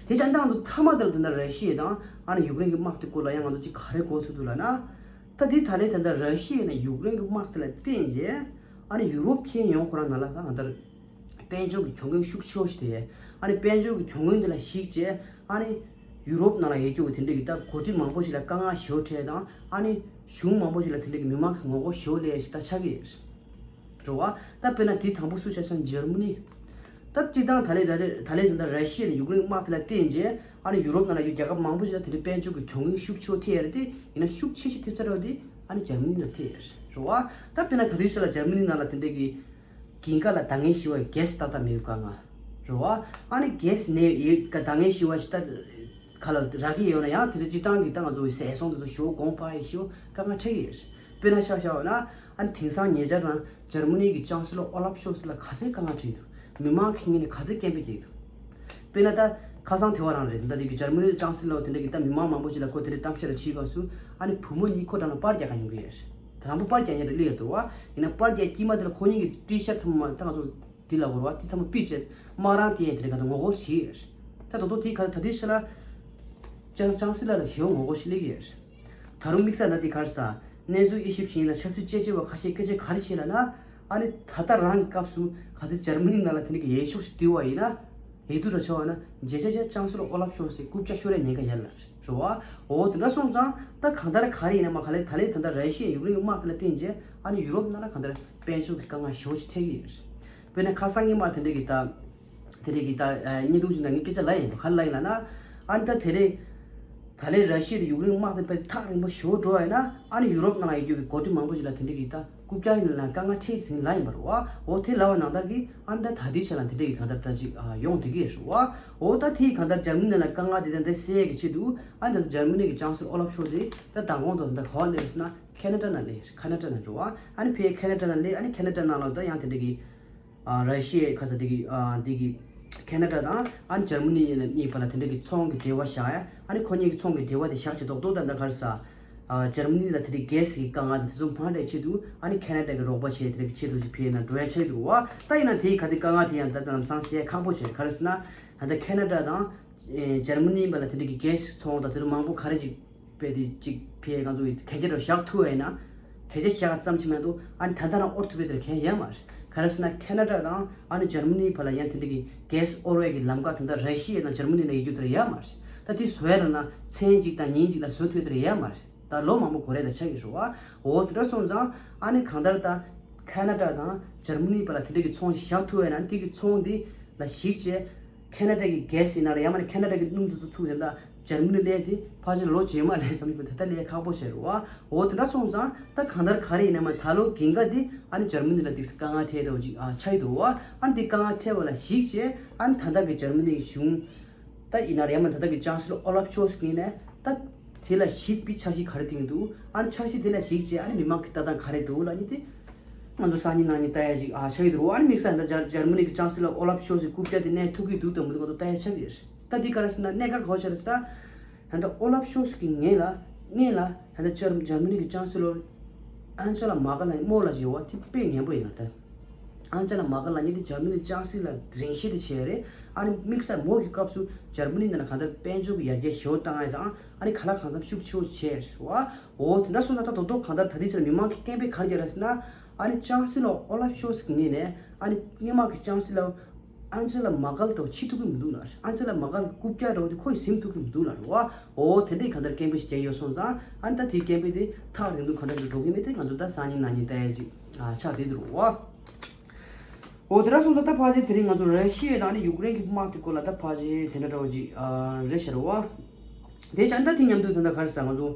དེ་ཆ་ད་ང་ཚོ་མཐའ་མ་དེ་ལ་དེ་འདྲ་ར་ཤི་ཡ་དང་ཨ་ནི་ཡུཀ་རེན་གྱི་དམག་དེ་སྐོར་ལ་ཡང་ང་ཚོ་ཅིག་ག་རེ་གོ་ཚུལ་འདུག་ལབ་ན། ད་དེ་ད་ལན་དེ་འདྲ་ར་ཤི་ཡ་ནས་ཡུཀ་རེན་གྱི་དམག་དེ་ལ་བརྟེན་རྗེས་ཨ་ནི་ཡུ་རོབ་ཁྱོན་ཡོངས་ཁོ་རང་ནང་ལ་ད་ང་ལྟར། དཔལ་འབྱོར་གྱི་གྱོང་གུན་ཤུགས་ཆེ་བོ་ཞིག་སྟེར། ཨ་ནི་དཔལ་འབྱོར་གྱི་གྱོང་གུན་དེ་ལ་གཞིགས་བྱས་ཨ་ནི་ཡུ་རོབ་ནང་ལ་ཡོད་རྒྱུ་གི་དེ་འདྲ་གི་ད་འགོ་ཁྲིད་མང་པོ་ཞིག་ལ་དཀའ་ངལ་ཞེ་པོ་འཕྲད་དང་། ཨ་ནི་གཞུང་མང་པོ་ཞིག་ལ་དེ་འདྲ་གི་མི་མང་གི་ངོ་རྒོལ་ཞེ་པོ་སླེབས་ཡ་ཞིག་ད་ཆགས་ཀྱི་རེད་བ། ད་དཔེར་ན་དེ་དང་པོ་སུ་ཆགས་སོང་། འཇར་མ་ནི། ད་སྤྱིར་བཏང་ད་ལན་ད་ལན་ད་ལན་ད་ལྟ་ར་ཤི་ཡ་ནས་ཡུཀ་རེན་དམག་དེ་ལ་བརྟེན་རྗེས་ཨ་ནི་ཡུ་རོབ་ནང་ལ་ཡོད་རྒྱལ་ཁབ་མང་པོ་ཞིག་ལ་དེ་འདྲའི་དཔལ་འབྱོར་གྱི་གྱོང་གུན་ཤུགས་ཆེ་བོ་ཐེབས་ཡ་རེད་དེ། ཡིན་ན་ཤུགས་ཆེ་ཤོས་ཐེབས་ཚར་བ་དེ་ཨ་ནི་འཇར་མ་ནི་ལ་ཐེབས་ཡ་རེད་བ། ད་དཔེར་ན་ད་ལྟའི་ཆ་ལ་འཇར་མ་ནི་ནང་ལ་དེ་འདྲ་གི་གྱངས་ཁ་ལ་ད་ངས་ཞུ་བ་གེ་སི་ཏག་ཏག་མེད་པའི་དཀའ་ངལ། རེད་བ། ཨ་ནི་གེ་སི་ནས་ཡོད་ག་ད་ངས་ཤི་བ་ཞིག་ད་ག་ལ་རག་གི་ཡོད་ན་ཡང་དེ་འདྲ་སྤྱི་བཏང་གི་ད་ང་ཚོ་བའི་ཟས་སོང་དེ་ཚོ་ཞོ་གོང་འཕར་ཡི་ཞོ་དཀའ་ངལ་འཕྲད་ཀྱི་ཡོད་རེད། དཔེར་ན་ཤག་ཤག་བ་ན་ཨ་ནི་དེང་སང་ཉེ་ཆར་རང་འཇར་མ་ནི་གི་ཅང་སི་ལོ་ཨོ་ལབ་ཤོལ་ཚ་ལ་ག་ཚད་དཀའ་ངལ་འཕྲད་ཀྱི་འདུག་མི་མང་གི་ངོས་ནས་ག་ཚད་སྐད་འབོད་རྒྱག་གི་འདུག་དཔེར་ན་ད་ཁ་སང་དེ་བ་རང་རེད། ད་དེ་གི་འཇར་མ་ནི་ཅང་སི་ལོ་དེ་འདྲ་གི་ད་མི་མང་མང་པོ་ཞིག་ལ་ཁོ་དེ་འདྲའི་གཏམ་བཤད་ལ་ཕྱིན་སྐབས་སུ་ཨ་ནི་བུ་མོ་གཉིས་ཁོ་རང་ལ་པར་རྒྱག་ག་ཡོང་གི་ཡོད་རེད། དང་པོ་པར་རྒྱག་མཁན་དེ་སླེབས་ཡོད་འདུག་བ། ཡིན་ན་པར་རྒྱག་དཀྱིལ་མ་དེ་ལ་ཁོ་གཉིས་ཀྱི་ཊི་ཤར་ཚང་མ་ད་ང་ཚོ་འདི་ལ་བོར་བ་དེ་ཚང་མ་ཕུད་བྱས་དམག་རང་དེ་ཡས་དེ་རེད་ག་ད་ངོ་རྒོལ་བྱེད་ཡོད་རེད། ད་དོ་དོ་དེའི་ཁ་ད་དེ་ཤ་ལ་ཅང་ཅང་སི་ལ་ལ་ཞེ་པོ་ངོ་རྒོལ་ཞིག་སླེབས་ཀྱི་ཡོད་རེད། ད་རུང་དམིགས་བསལ་ན་དེ་གར་ས་གནས་ཚུལ་དབྱེ་ཞིབ་བྱེད་ཡིན་ན་ཆབ་སྲིད་དཔྱད་ཆོས་པ་ཁ་ཤས་སྐད་ཆ་ག་རེ་བཤད་ལ་ན། ཨ་ནི་ད་ལྟ་རང་གི་སྐབས་སུ་ག་དུས་འཇར་མ་ནི་ནང་ལ་དེ་འདྲ་གི་ཡས་ཤོག་ཞིག་བསྡུས་པ་ཡིན་ན། ཡས་དུ་ར་ཆོག་ན་རྗེས་ཆ་ཆ་ཅང་སི་ལོ་ཨོ་ལབ་ཤོལ་ཚའི་རྐུབ་བཀྱག་ཤོར་ཡ་ཉེན་ཁ་ཡོད་ལ་རེད་བ། འོ་དེ་འདྲ་སོང་ཙང་ད་གང་ལྟར་ག་རེ་ཡིན་ན་མ་ག་ལེ་ད་ལེ་ད་ལྟ་ར་ཤི་ཡ་ཡུཀ་རེན་གྱི་དམག་དེ་ལ་བརྟེན་རྗེས་ཨ་ནི་ཡུ་རོབ་ནང་ལ་གང་ལྟར་དཔལ་འབྱོར་གྱི་དཀའ་ངལ་ཞེ་པོ་ཅིག་འཕྲད་ཀྱི་ཡོད་རེད། དཔེར་ན་ཁ་སང་ཉི་མ་དེ་འདྲ་གི་ད། དེ་རིང་གི་ད་བརྙན་ཐུང་ཞིག་ནང་ངས་སྐད་ཆ་ལབ་ཡིན་པ་ག་རེ་ལབ་ཡིན་ལབ་ན། ཨ་ནི་ད་དེ་རིང་ད་ལན་ར་ཤི་ཡ་དང་ཡུཀ་རེན་དམག་དེ་དཔེ་ཐག་རིང་པོ་ཞེ་པོ་འགྲོ་བ་ཡིན་ན་ཨ་ནི་ཡུ་རོབ་ནང་ཡོད་རྒྱུ་གི་འགོ་ཁྲིད་མང་པོ་ཞིག་ལ་དེ་འདྲ་གི་ད་རྐུབ་བཀྱག་ཡིན་ལབ་ན་དཀའ་ངལ་འཕྲད་ཟིན་ལབ་ཡིན་པ་རེད་བ། འོ་དེ་ལབ་པ་ནང་ལྟར་གི་ཨ་ནི་ད་ད་ལྟའི་ཆ་ལ་དེ་འདྲ་གི་གང་ལྟར་ད་ཅིག་ཡོང་བསྡད་ཀྱི་ཡོད་རེད་བ། འོ་ད་དེ་གང་ལྟར་འཇར་མ་ནི་ལ་དཀའ་ངལ་དེ་ད་ལྟ་སེལ་ཡས་ཀྱི་ཆེད་དུ་ཨ་ནི་ད་ལྟ་འཇར་མ་ནི་གི་ཅང་སི་ཨོ་ལབ་ཤོལ་ཚ་དེ་ད་མདང་དགོང་དུ་ད་ག་པར་སླེབས་ཟེར་ན་ཁེ་ན་ཌ་ནང་སླེབས། ཁེ་ན་ཌ་ནང་འགྲོ་བ། ཨ་ནི་ཕར་ཁེ་ན་ཌ་ནང་སླེབས། ཨ་ནི་ཁེ་ན་ཌ་ནང་ལ་ད་ཡང་དེ་འདྲ་གི་ཨ་ར་ཤི་ཡའི་ཁ་ས་དེ་གི་ཨ་དེ་གི་ཁེ་ན་ཌ་དང་ཨ་ནི་འཇར་མ་ནི་གཉིས་བར་ལ་དེ་འདྲ་གི་ཚོང་གི་འབྲེལ་བ་བཞག་ཡ། ཨ་ནི་ཁོ་གཉིས་ཀྱི་ཚོང་གི་འབྲེལ་བ་དེ་བཞག་བྱས་རྡོག་རྡོག་ད་ལྟ་ག་རེ་ཟ། ཨ་འཇར་མ་ནི་ལ་དེ་འདྲའི་གེ་སི་གི་དཀའ་ངལ་དེ་ཚོ་མ་འཕྲད་ཆེད་དུ་ཨ་ནི་ཁེ་ན་ཌ་གི་རོགས་པ་བྱས་དེ་འདྲ་གི་ཆེད་དུ་ཅིག་ཕར་ནང་འགྲོ་ཡ་ཆེད་དུ་བ། ད་ཡིན་ན་དེའི་ག་དེ་དཀའ་ངལ་དེ་ཡང་ད་ལྟ་ལམ་སང་སེལ་ཁག་པོ་བྱས། ག་རེ་ཟེར་ན་ད་ལྟ་ཁེ་ན་ཌ་དང་འཇར་མ་ནི་བར་ལ་དེ་འདྲ་གི་གེ་སི་ཚོང་དང་དེ་ཚོ་མང་པོ་ག་རེ་ཅིག་དཔེ་དེ་གཅིག་ཕར་ང་ཚོ་གི་གན་རྒྱ་རུ་བཞག་ཐུབ་པ་ཡིན་ན། གན་རྒྱ་བཞག་ཙམ་ཅིག་མ་གཏོགས་ཨ་ནི་ད་ལྟ་རང་དབོར་ཐུབ་པའི་དེར་གང་ཡང་ཡོད་མ་རེད། ག་རེ་ཟེར་ན་ཁེ་ན་ཌ་དང་ཨ་ནི་འཇར་མ་ནི་བར་ལ་ཡང་དེ་འདྲ་གི་གེ་སི་དབོར་བའི་གི་ལམ་ཁ་དེ་འདྲ་ར་ཤི་ཡ་དང་འཇར་མ་ནི་ལ་ཡོད་རྒྱུ་དེར་ཡོད་མ་རེད། ད་དེ་བཟོ་ཡ་ལ་ན་མཚན་གཅིག་དང་ཉིན་གཅིག་ལ་བཟོ་ཐུབ་དེར་ཡོད་མ་རེད། ད་ལོ་མང་པོ་འགོར་ཡ་ད་ཆགས་ཀྱི་རེད་བ། འོ་དེ་འདྲ་སོང་ཙང་ཨ་ནི་གང་ལྟར་ད་ཁེ་ན་ཌ་དང་འཇར་མ་ནི་བར་ལ་དེ་འདྲ་གི་ཚོང་ཞིག་བཞག་ཐུབ་པ་ཡིན་ན་དེ་གི་ཚོང་དེ་ལ་གཞིགས་བྱས། ཁེ་ན་ཌ་གི་གེ་སི་ཡིན་ན་རེད། ཡང་མིན་ན་ཁེ་ན་ཌ་གི་སྣུམ་དེ་ཚོ་ཚུར་དེ་འདྲ་འཇར་མ་ནི་སླེབས་དེ་ཕལ་ཆེར་ལོ་རྗེས་མ་སླེབས་ཙམ་ཞིག་ད་ལྟ་སླེབས་ཁག་པོ་བྱས་རེད་བ། འོ་དེ་འདྲ་སོང་ཙང་ད་གང་ལྟར་ག་རེ་ཡིན་ན་མ་ད་ལོ་འགན་ཁག་དེ་ཨ་ནི་འཇར་མ་ནི་ལ་དེ་དཀའ་ངལ་འཕྲད་འདྲ་བོ་ཅིག་ཨ་ཆགས་ཡོད་འདུག་བ། ཨ་ནི་དེ་དཀའ་ངལ་འཕྲད་པ་ལ་གཞིགས་བྱས་ཨ་ནི་ད་ལྟ་གི་འཇར་མ་ནི་གི་གཞུང་ད་ཡིན་ན་རེད། ཡང་མིན་ན་ད་ལྟ་གི་ཅང་སི་ལོ་ཨོ་ལབ་ཤོལ་ཚ་གི་ངོས་ནས་ད་དེ་ལ་གཞིགས་པའི་འཆར་གཞི་ག་རེ་བཏིང་འདུག་ཨ་ནི་འཆར་གཞི་དེ་ལ་གཞིགས་བྱས་ཨ་ནི་མི་མང་གི་ལྟ་སྟངས་ག་རེ་འདུག་ལབ་ནི་དེ། ང་ཚོ་སང་ཉིན་གནངས་ཉིན་ལྟ་ཡ་ཅིག་ཨ་ཆགས་ཀྱི་འདུག་ཨ་ནི་དམིགས་བསལ་ད་འཇར་འཇར་མ་ནི་གི་ཅང་སི་ལོ་ཨོ་ལབ་ཤོལ་ཚའི་རྐུབ་བཀྱག་དེ་གནས་ཐུབ་ཀྱི་འདུག་དང་མི་འདུག་ག་དེ་ལྟ་ཡ་ཆགས་ཀྱི་རེད། ད་འདི་ག་རེ་ཟེར་ན་གནད་འགག་ག་པར་ཆགས་རེད་ཟེར་ན། ད་ལྟ་ཨོ་ལབ་ཤོལ་ཚ་གི་ངོས་ལ་ངོས་ལ་ད་ལྟ་འཇར་འཇར་མ་ནི་གི་ཅང་སི་ལོ་ཨན་ཇེ་ལ་མར་ཀལ་ལ་རྨོ་ལབ་བྱས་པ་དེ་དཔེ་ངན་པོ་ཡིན་ལ། ད་ཨན་ཇེ་ལ་མར་ཀལ་ལབ་མཁན་དེ་འཇར་མ་ནི་ཅང་སི་ལོ་རིང་བཞིན་དུ་བྱས་རེད། ཨ་ནི་དམིགས་བསལ་མོ་གི་སྐབས་སུ་འཇར་མ་ནི་ནང་ལ་གང་ལྟར་དཔལ་འབྱོར་གྱི་ཡར་རྒྱས་ཞེ་པོ་བཏང་ཡ་དང་ཨ་ནི་གང་ལ་གང་འཚམ་ཤུགས་ཆེ་བོ་བྱས་རེད་བ། འོ་དེ་འདྲ་སོང་ཙང་ད་དོ་དོ་གང་ལྟར་ད་ལྟའི་ཆར་མི་མང་གི་སྐད་འབོད་ག་རེ་རྒྱག་རེད་ཟེར་ན། ཨ་ནི་ཅང་སི་ལོ་ཨོ་ལབ་ཤོལ་ཚ་གི་ངོས་ནས་ཨ་ནི་སྔོན་མ་གི་ཅང་སི་ལོ་ཨན་ཇེ་ལ་མར་ཀལ་འདྲ་བོ་བྱེད་ཐུབ་ཀྱི་མི་འདུག་ལ། ཨན་ཇེ་ལ་མར་ཀལ་གི་རྐུབ་བཀྱག་འདྲ་བོ་དེ་ཁོ་ཡིས་ཟིན་ཐུབ་ཀྱི་མི་འདུག་ལ་རེད་བ། འོ་དེ་འདྲའི་གང་ལྟར་སྐད་འབོད་ཞིག་རྒྱག་ཡོད་སོང་ཙང་ཨ་ནི་ད་དེའི་སྐད་འབོད་དེ་ཐག་རིང་དུ་གང་འདྲ་ཞིག་འགྲོ་གི་མེད་དེ་ང་ཚོ་ད་སང་ཉིན་གནངས་ཉིན་ལྟ་ཡ་ཅིག་ཨ་ཆགས་བསྡད་འདུག་རེད་བ། འོ་དེ་འདྲ་སོང་ཙང་ད་ཕལ་ཆེར་དེ་རིང་ང་ཚོ་ར་ཤི་ཡ་དང་ཨ་ནི་ཡུཀ་རེན་གྱི་དམག་དེ་སྐོར་ལ་ད་ཕལ་ཆེར་དེ་འདྲ་འདྲ་བོ་ཅིག་ཨ་རེད་ཤག་རེད་བ། དེ་བྱས་ད་དེ་མཉམ་དུ་ད་ལྟ་ག་རེ་ཟེར་ང་ཚོ།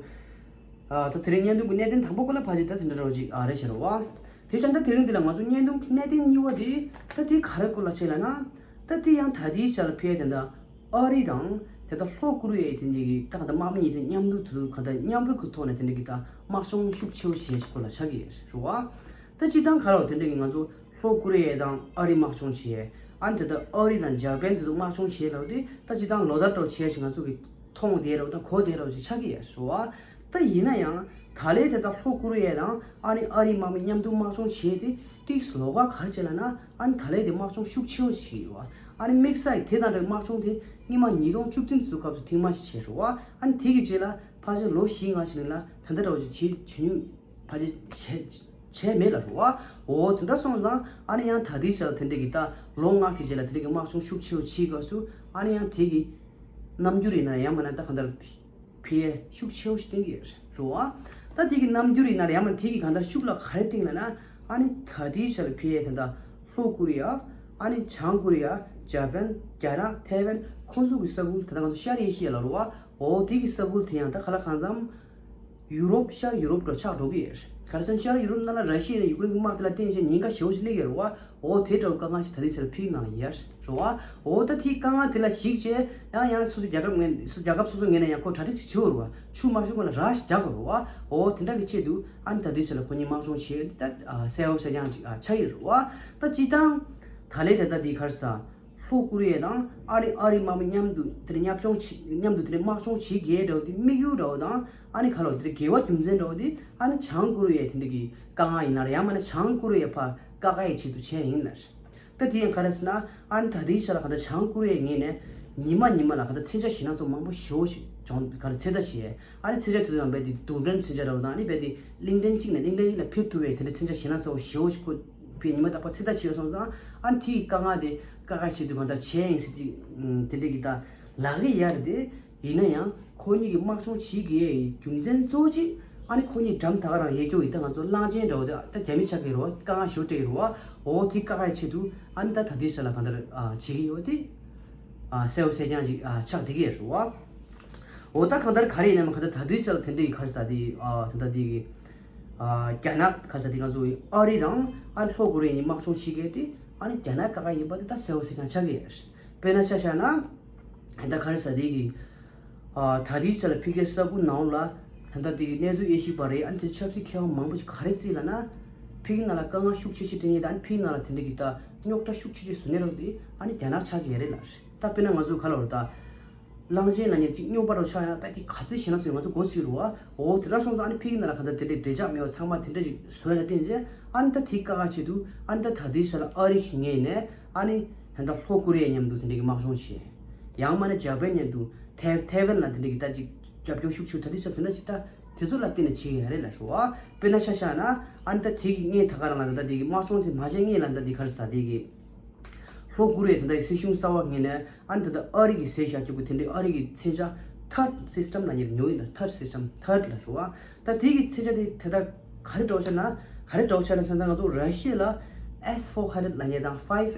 ཨ་ད་དེ་རིང་བརྙན་ཐུང་གི་གནད་དོན་དང་པོ་སྐོར་ལ་ཕལ་ཆེར་ད་དེ་འདྲ་འདྲ་བོ་ཅིག་ཨ་རེད་ཤག་རེད་བ། དེ་བྱས་ད་དེ་རིང་འདི་ལ་ང་ཚོ་བརྙན་ཐུང་གི་གནད་དོན་གཉིས་པ་དེ་ད་དེ་ག་རེ་སྐོར་ལ་བྱས་ལབ་ན། ད་དེ་ཡང་ད་ལྟའི་ཆར་ལ་ཕར་དེ་འདྲ་ཨ་རི་དང་དེ་ད་ལྷོ་ཀོ་རི་ཡའི་དེ་འདྲ་གི་ད་ག་ད་དམག་མི་གཉིས་དེ་མཉམ་དུ་དུ་ག་ད་མཉམ་འབྲེལ་གྱི་ཐོག་ནས་དེ་འདྲ་གི་ད་དམག་སྦྱོང་ཤུགས་ཆེ་བོ་བྱས་སྐོར་ལ་ཆགས་ཀྱི་རེད་བ། ད་སྤྱིར་བཏང་ག་རེ་བ་དེ་འདྲ་གི་ང་ཚོ་ལྷོ་ཀོ་རི་ཡ་དང་ཨ་རི་དམག་སྦྱོང་བྱས། ཨ་ནི་དེ་ལྟར་ཨ་རི་དང་འཇར་པན་དེ་ཚོ་དམག་སྦྱོང་བྱས་ལབ་དེ་ད་སྤྱིར་བཏང་ལོ་ལྟར་འདྲ་བོ་བྱས་ཤིང་ང་ཚོ་གི་མཐོང་བསྡད་རོགས་དང་གོ་བསྡད་རོགས་ཅིག་ཆགས་ཀྱི་ཡོད་རེད་བ། ད་ཡིན་ན་ཡང་ད་ལན་དེ་ལྟར་ལྷོ་ཀོ་རི་ཡ་དང་ཨ་ནི་ཨ་རིའི་དམག་མི་མཉམ་དུ་དམག་སྦྱོང་བྱས་ཏེ་ཏིག་ལོགས་ཀ་ག་རེ་བྱས་ལབ་ན། ཨ་ནི་ད་ལན་དེ་དམག་སྦྱོང་ཤུགས་ཆེ་བོ་ཞིག་ཡོད་བ། ཨ་ནི་དམིགས་བསལ་དེ་དང་འདྲ་བའི་དམག་སྦྱོང་དེ་སྔོན་མ་ཉིས་སྟོང་བཅུ་བདུན་ཚོའི་སྐབས་སུ་ཐེངས་མ་ཞིག་བྱས་རེད་བ། ཨ་ནི་དེ་གི་རྗེས་ལ་ཕལ་ཆེར་ལོ་བཞི་ལྔ་ཕྱིན་ལ་ད་ལྟ་འདྲ་བོ་ཅིག་བྱེད་བྱེད་མྱོང་ཕལ་ཆེར་བྱས་བྱས་མེད་ལ་རེད་བ། འོ་དེ་འདྲ་སོང་ཙང་ཨ་ནི་ཡང་ད་ལྟའི་ཆར་དེ་འདྲ་གི་ད་ལོ་ལྔ་གི་རྗེས་ལ་དེ་འདྲ་གི་དམག་སྦྱོང་ཤུགས་ཆེ་བོ་བྱེད་སྐབས་སུ་ཨ་ནི་ཡང་དེ་གི་རྣམ་འགྱུར་ཡིན་ན་ཡང་མིན་ན་ད་གང་ལྟར་ཕར་ཤུགས་ཆེ་བོ་ཞིག་བསྟན་གྱི་ཡོད་རེད་བ། ད་དེ་གི་རྣམ་འགྱུར་ཡིན་ན་ཡང་མིན་དེ་གི་གང་ལྟར་ཤུགས་ལ་ག་རེ་བསྟན་ལབ་ན། ཨ་ནི་ད་ལྟའི་ཆར་ཕར་ད་ལྟ་ལྷོ་ཀོ་རི་ཡ། ཨ་ནི་བྱང་ཀོ་རི་ཡ། འཇར་པན། རྒྱ་ནག་ཐའེ་ཝན་ཁོང་ཚོ་གི་ས་ཁུལ་ད་ལྟ་ང་ཚོ་ཤར་ཨེ་ཤི་ཡ་ལབ་རེད་བ། འོ་དེ་གི་ས་ཁུལ་དེ་ཡང་ད་གང་ལ་གང་འཚམ་ཡུ་རོབ་ཤར་ཡུ་རོབ་འདྲ་ཆགས་འགྲོ་གི་ཡོད་རེད། ག་རེ་ཟེར་ན་ཤར་ཡུ་རོབ་ནང་ལ་ར་ཤི་ཡ་ནས་ཡུ་ཀེ་རེན་གྱི་དམག་དེ་ལ་བརྟེན་བྱས་ཉེན་ཁ་ཞེ་པོ་ཞིག་སླེབས་ཡོད་རེད་བ། འོ་དེ་འདྲ་བོ་དཀའ་ངལ་ཞིག་ད་ལྟའི་ཆར་ཕི་གི་ནང་ལ་ཡོད་རེད་བ། འོ་ད་དེའི་དཀའ་ངལ་དེ་ལ་གཞིགས་བྱས་ཡང་ཡང་སོ་སོ་རྒྱལ་ཁབ་ངོས་སོ་རྒྱལ་ཁབ་སོ་སོ་ངོས་ནས་ཡང་ཁོ་གྲ་སྒྲིག་ཅིག་བྱེད་དགོས་རེད་བ། ཆུ་མ་ཤོར་གོང་ལ་ར་ཞིག་རྒྱག་དགོས་རེད་བ། འོ་དེ་འདྲ་གི་ཆེད་དུ་ཨ་ནི་ད་ལྟའི་ཆར་ལ་ཁོ་གཉིས་དམག་སྦྱོང་བྱས་ཡོད་དེ་ད་གསལ་པོ་གསལ་རྐྱང་ཅིག་ཆགས་ཡོད་རེད་བ། ད་སྤྱིར་བཏང་ད་ལན་ད་ལྟ་འདི་ག་རེ་ཟ། ལྷོ་ཀོ་རི་ཡ་དང་ཨ་རི་ཨ་རི་དམག་མི་མཉམ་དུ་དེ་ནས་མཉམ་སྦྱོང་བྱེད་མཉམ་དུ་དེ་ནས་དམག་སྦྱོང་བྱེད་མཁན་འདྲ་བོ་དེ་དམིགས་ཡུལ་འདྲ་བོ་དང་ཨ་ནི་ག་ལོ་དེ་འགལ་བ་རྒྱུ་མཚན་འདྲ་བོ་དེ་ཨ་ནི་བྱང་ཀོ་རི་ཡའི་དེ་འདྲ་གི་དཀའ་ངལ་ཡིན་ན་རེད། ཡང་མིན་ན་བྱང་ཀོ་རི་ཡ་ཕར་དཀའ་ཁག་ཡི་ཆེད་དུ་བྱས་ཡིན་ན་རེད། ད་དེ་ཡང་ག་རེ་ཟེར་ན་ཨ་ནི་ད་ལྟའི་ཆ་ལ་ག་ད་བྱང་ཀོ་རི་ཡའི་ངོས་ནས་ཉི་མ་ཉི་མ་ལ་ག་ད་མཚོན་ཆ་ཞེད་སྣང་ཚོ་མང་པོ་ཞེ་པོ་ཞིག་སྦྱོང་ག་རེ་ཚོད་ལྟ་བྱས། ཨ་ནི་མཚོན་ཆ་དེ་ཚོ་ཡང་རྦད་དེ་རྡུལ་ཕྲན་མཚོན་ཆ་འདྲ་བོ་དང་ཨ་ནི་རྦད་དེ་གླིང་ཕྲན་གཅིག་ནས་གླིང་ཕྲན་གཅིག་ལ་ཕེབས་ཐུབ་པའི་དེ་འདྲ་མཚོན་ཆ་ཞེད་སྣང་ཚོ་ཞེ་པོ་ཞིག་ཁོ་བས་ཉི་མ་རྟག་པར་ཚོད་ལྟ་བྱས་སོང་ཙང་ཨ་ནི་དེའི་དཀའ་ངལ་དེ་དཀའ་ཁག་ཆེད་དུ་གང་ལྟར་བྱས་ཡིན་ཟེར་གྱི་དེ་འདྲ་གི་ད་ལག་གི་ཡར་དེ། ཡིན་ན་ཡང་ཁོ་གཉིས་ཀྱི་དམག་སྦྱོང་བྱེད་དགོས་ཡའི་རྒྱུ་མཚན་གཙོ་བོ་གཅིག་ཨ་ནི་ཁོ་གཉིས་འགྲམ་ད་ག་རང་ཡལ་རྒྱུ་ཡིན། ད་ང་ཚོ་གླང་ཆེན་འདྲ་བོ་དེ་ད་རྒྱ་མི་ཆགས་ཀྱི་རེད་བ། དཀའ་ངལ་ཞེ་པོ་སྤྲད་ཀྱི་རེད་བ། འོ་དེ་དཀའ་ཁག་ཆེད་དུ་ཨ་ནི་ད་ད་ལྟའི་ཆ་ལ་གང་ལྟར་ཨ་བྱེད་ཀྱི་ཡོད་དེ་ཨ་གསལ་པོ་གསལ་རྐྱང་ཅིག་ཨ་ཆགས་བསྡད་ཀྱི་ཡོད་རེད་བ། འོ་ད་གང་ལྟར་ག་རེ་ཡིན་ནའང་གང་ལྟར་ད་ལྟའི་ཆ་ལ་དེ་འདྲའི་ག་རེ་ཟ་དེ་ཨ་ད་ལྟ་དེ་གི་ཨ་རྒྱ་ནག་ག་རེ་ཟ་དེ་ང་ཚོ་ཨ་རི་དང་ཨ་ནི་ལྷོ་ཀོ་རི་ཡ་གཉིས་དམག་སྦྱོང་བྱེད་མཁན་དེ་ཨ་ནི་རྒྱ་ནག་དཀའ་ཁག་ཡིན་པ་དེ་ད་གསལ་པོ་གསལ་རྐྱང་ཆགས་ཀྱི་ཡོད་རེད། དཔེར་ན་ཆ་བཞག་ན། ད་ལྟ་ག་རེ་ཟ་དེ་གི་ཨ་ད་ལྟའི་ཆ་ལ་ཕ་གིའི་ས་ཁུལ་ནང་ལ་ད་ལྟ་དེ་གི་གནས་ཚུལ་དབྱེ་ཞིབ་པ་རེད། ཨ་ནི་དེ་ཆབ་སྲིད་མཁས་དབང་མང་པོ་ཞིག་ག་རེ་བརྩིས་ལབ་ན། ཕ་གི་ནང་ལ་དཀའ་ངལ་ཤུགས་ཆེ་ཆེ་འཕྲད་མཁན་དང་ཨ་ནི་ཕ་གི་ནང་ལ་དེ་འདྲ་གི་ད་རྙོག་དྲ་ཤུགས་ཆེ་ཆེ་བཟོ་མཁན་རང་དེ་ཨ་ནི་རྒྱ་ནག་ཆགས་ཀྱི་ཡོད་རེད་ལབ་རེད། ད་དཔེར་ན་ང་ཚོ་ག་ལབ་རེད་ད། གླང་ཆེན་ལབ་མཁན་གཅིག་སྨྱོན་པ་རུ་ཆགས་ཡོང་ན་ད་དེ་ག་ཚོད་ཞེད་སྣང་ཚོ་ང་ཚོ་མགོ་ཚོས་རུ་བ། འོ་དེ་འདྲ་སོང་ཙང་ཨ་ནི་ཕ་གི་ནང་ལ་གང་ལྟར་དེ་འདྲའི་བདེ་འཇགས་མེད་པ་ཚང་མ་དེ་འདྲ་ཞིག་བཟོས་ལ་བརྟེན་རྗེས་ཨ་ནི་ད་དེའི་དཀའ་ངལ་ཆེད་དུ་ཨ་ནི་ད་ད་ལྟའི་ཆ་ལ་ཨ་རི་གི་ངོས་ནས་ཨ་ནི་ད་ལྟ་ལྷོ་ཀོ་རི་ཡ་མཉམ་དུ་དེ་འདྲ་གི་དམག་སྦྱོང་བྱས། ཡང་མིན་ན་ཇ་པན་མཉམ་དུ་ཐའེ་ཐའེ་ཝན་ལ་དེ་འདྲ་གི་ད་ཅིག་རྒྱབ་སྐྱོར་ཤུགས་ཆེ་ད་ལྟའི་ཆ་དེ་འདྲ་ཅིག་ད་དེ་ཚོ་ལ་བརྟེན་ནས་བྱེད་ཀྱི་ཡོད་རེད་ལབ་ཞུ་བ། དཔེར་ན་ཆ་བཞག་ན་ཨ་ནི་ད་དེ་གི་སྔོན་ད་ག་རང་ལ་ད་ལྟ་དེ་གི་དམག་སྦྱོང་དེ་མ་བྱས་སྔོན་ལ་ད་དེ་ག་རེ་ཟ་དེ་གི་ལྷོ་ཀོ་རི་ཡ་དེ་འདྲ་ཡི་སྲིད་གཞུང་གསར་པ་ངོས་ནས་ཨ་ནི་ད་ལྟ་ཨ་རི་གིས་བཟོས་བཞག་རྒྱུ་དེ་འདྲའི་ཨ་རི་གི་མཚོན་ཆ་ཐར་སིས་ཊམ་ལབ་མཁན་དེ་ཉོ་ཡིན་ལ། ཐར་སིས་ཊམ་ཐར་ལབ་ཞུ་བ། ད་དེ་གི་མཚོན་ཆ་དེ་ད་ལྟ་ག་རེ་འདྲ་བོ་ཆགས་ན་ག་རེ་འདྲ་བོ་ཆགས་ན་ཟེར་ན་ད་ང་ཚོ་ར་ཤི་ཡ་ལ་S four hundred ལབ་མཁན་དང་five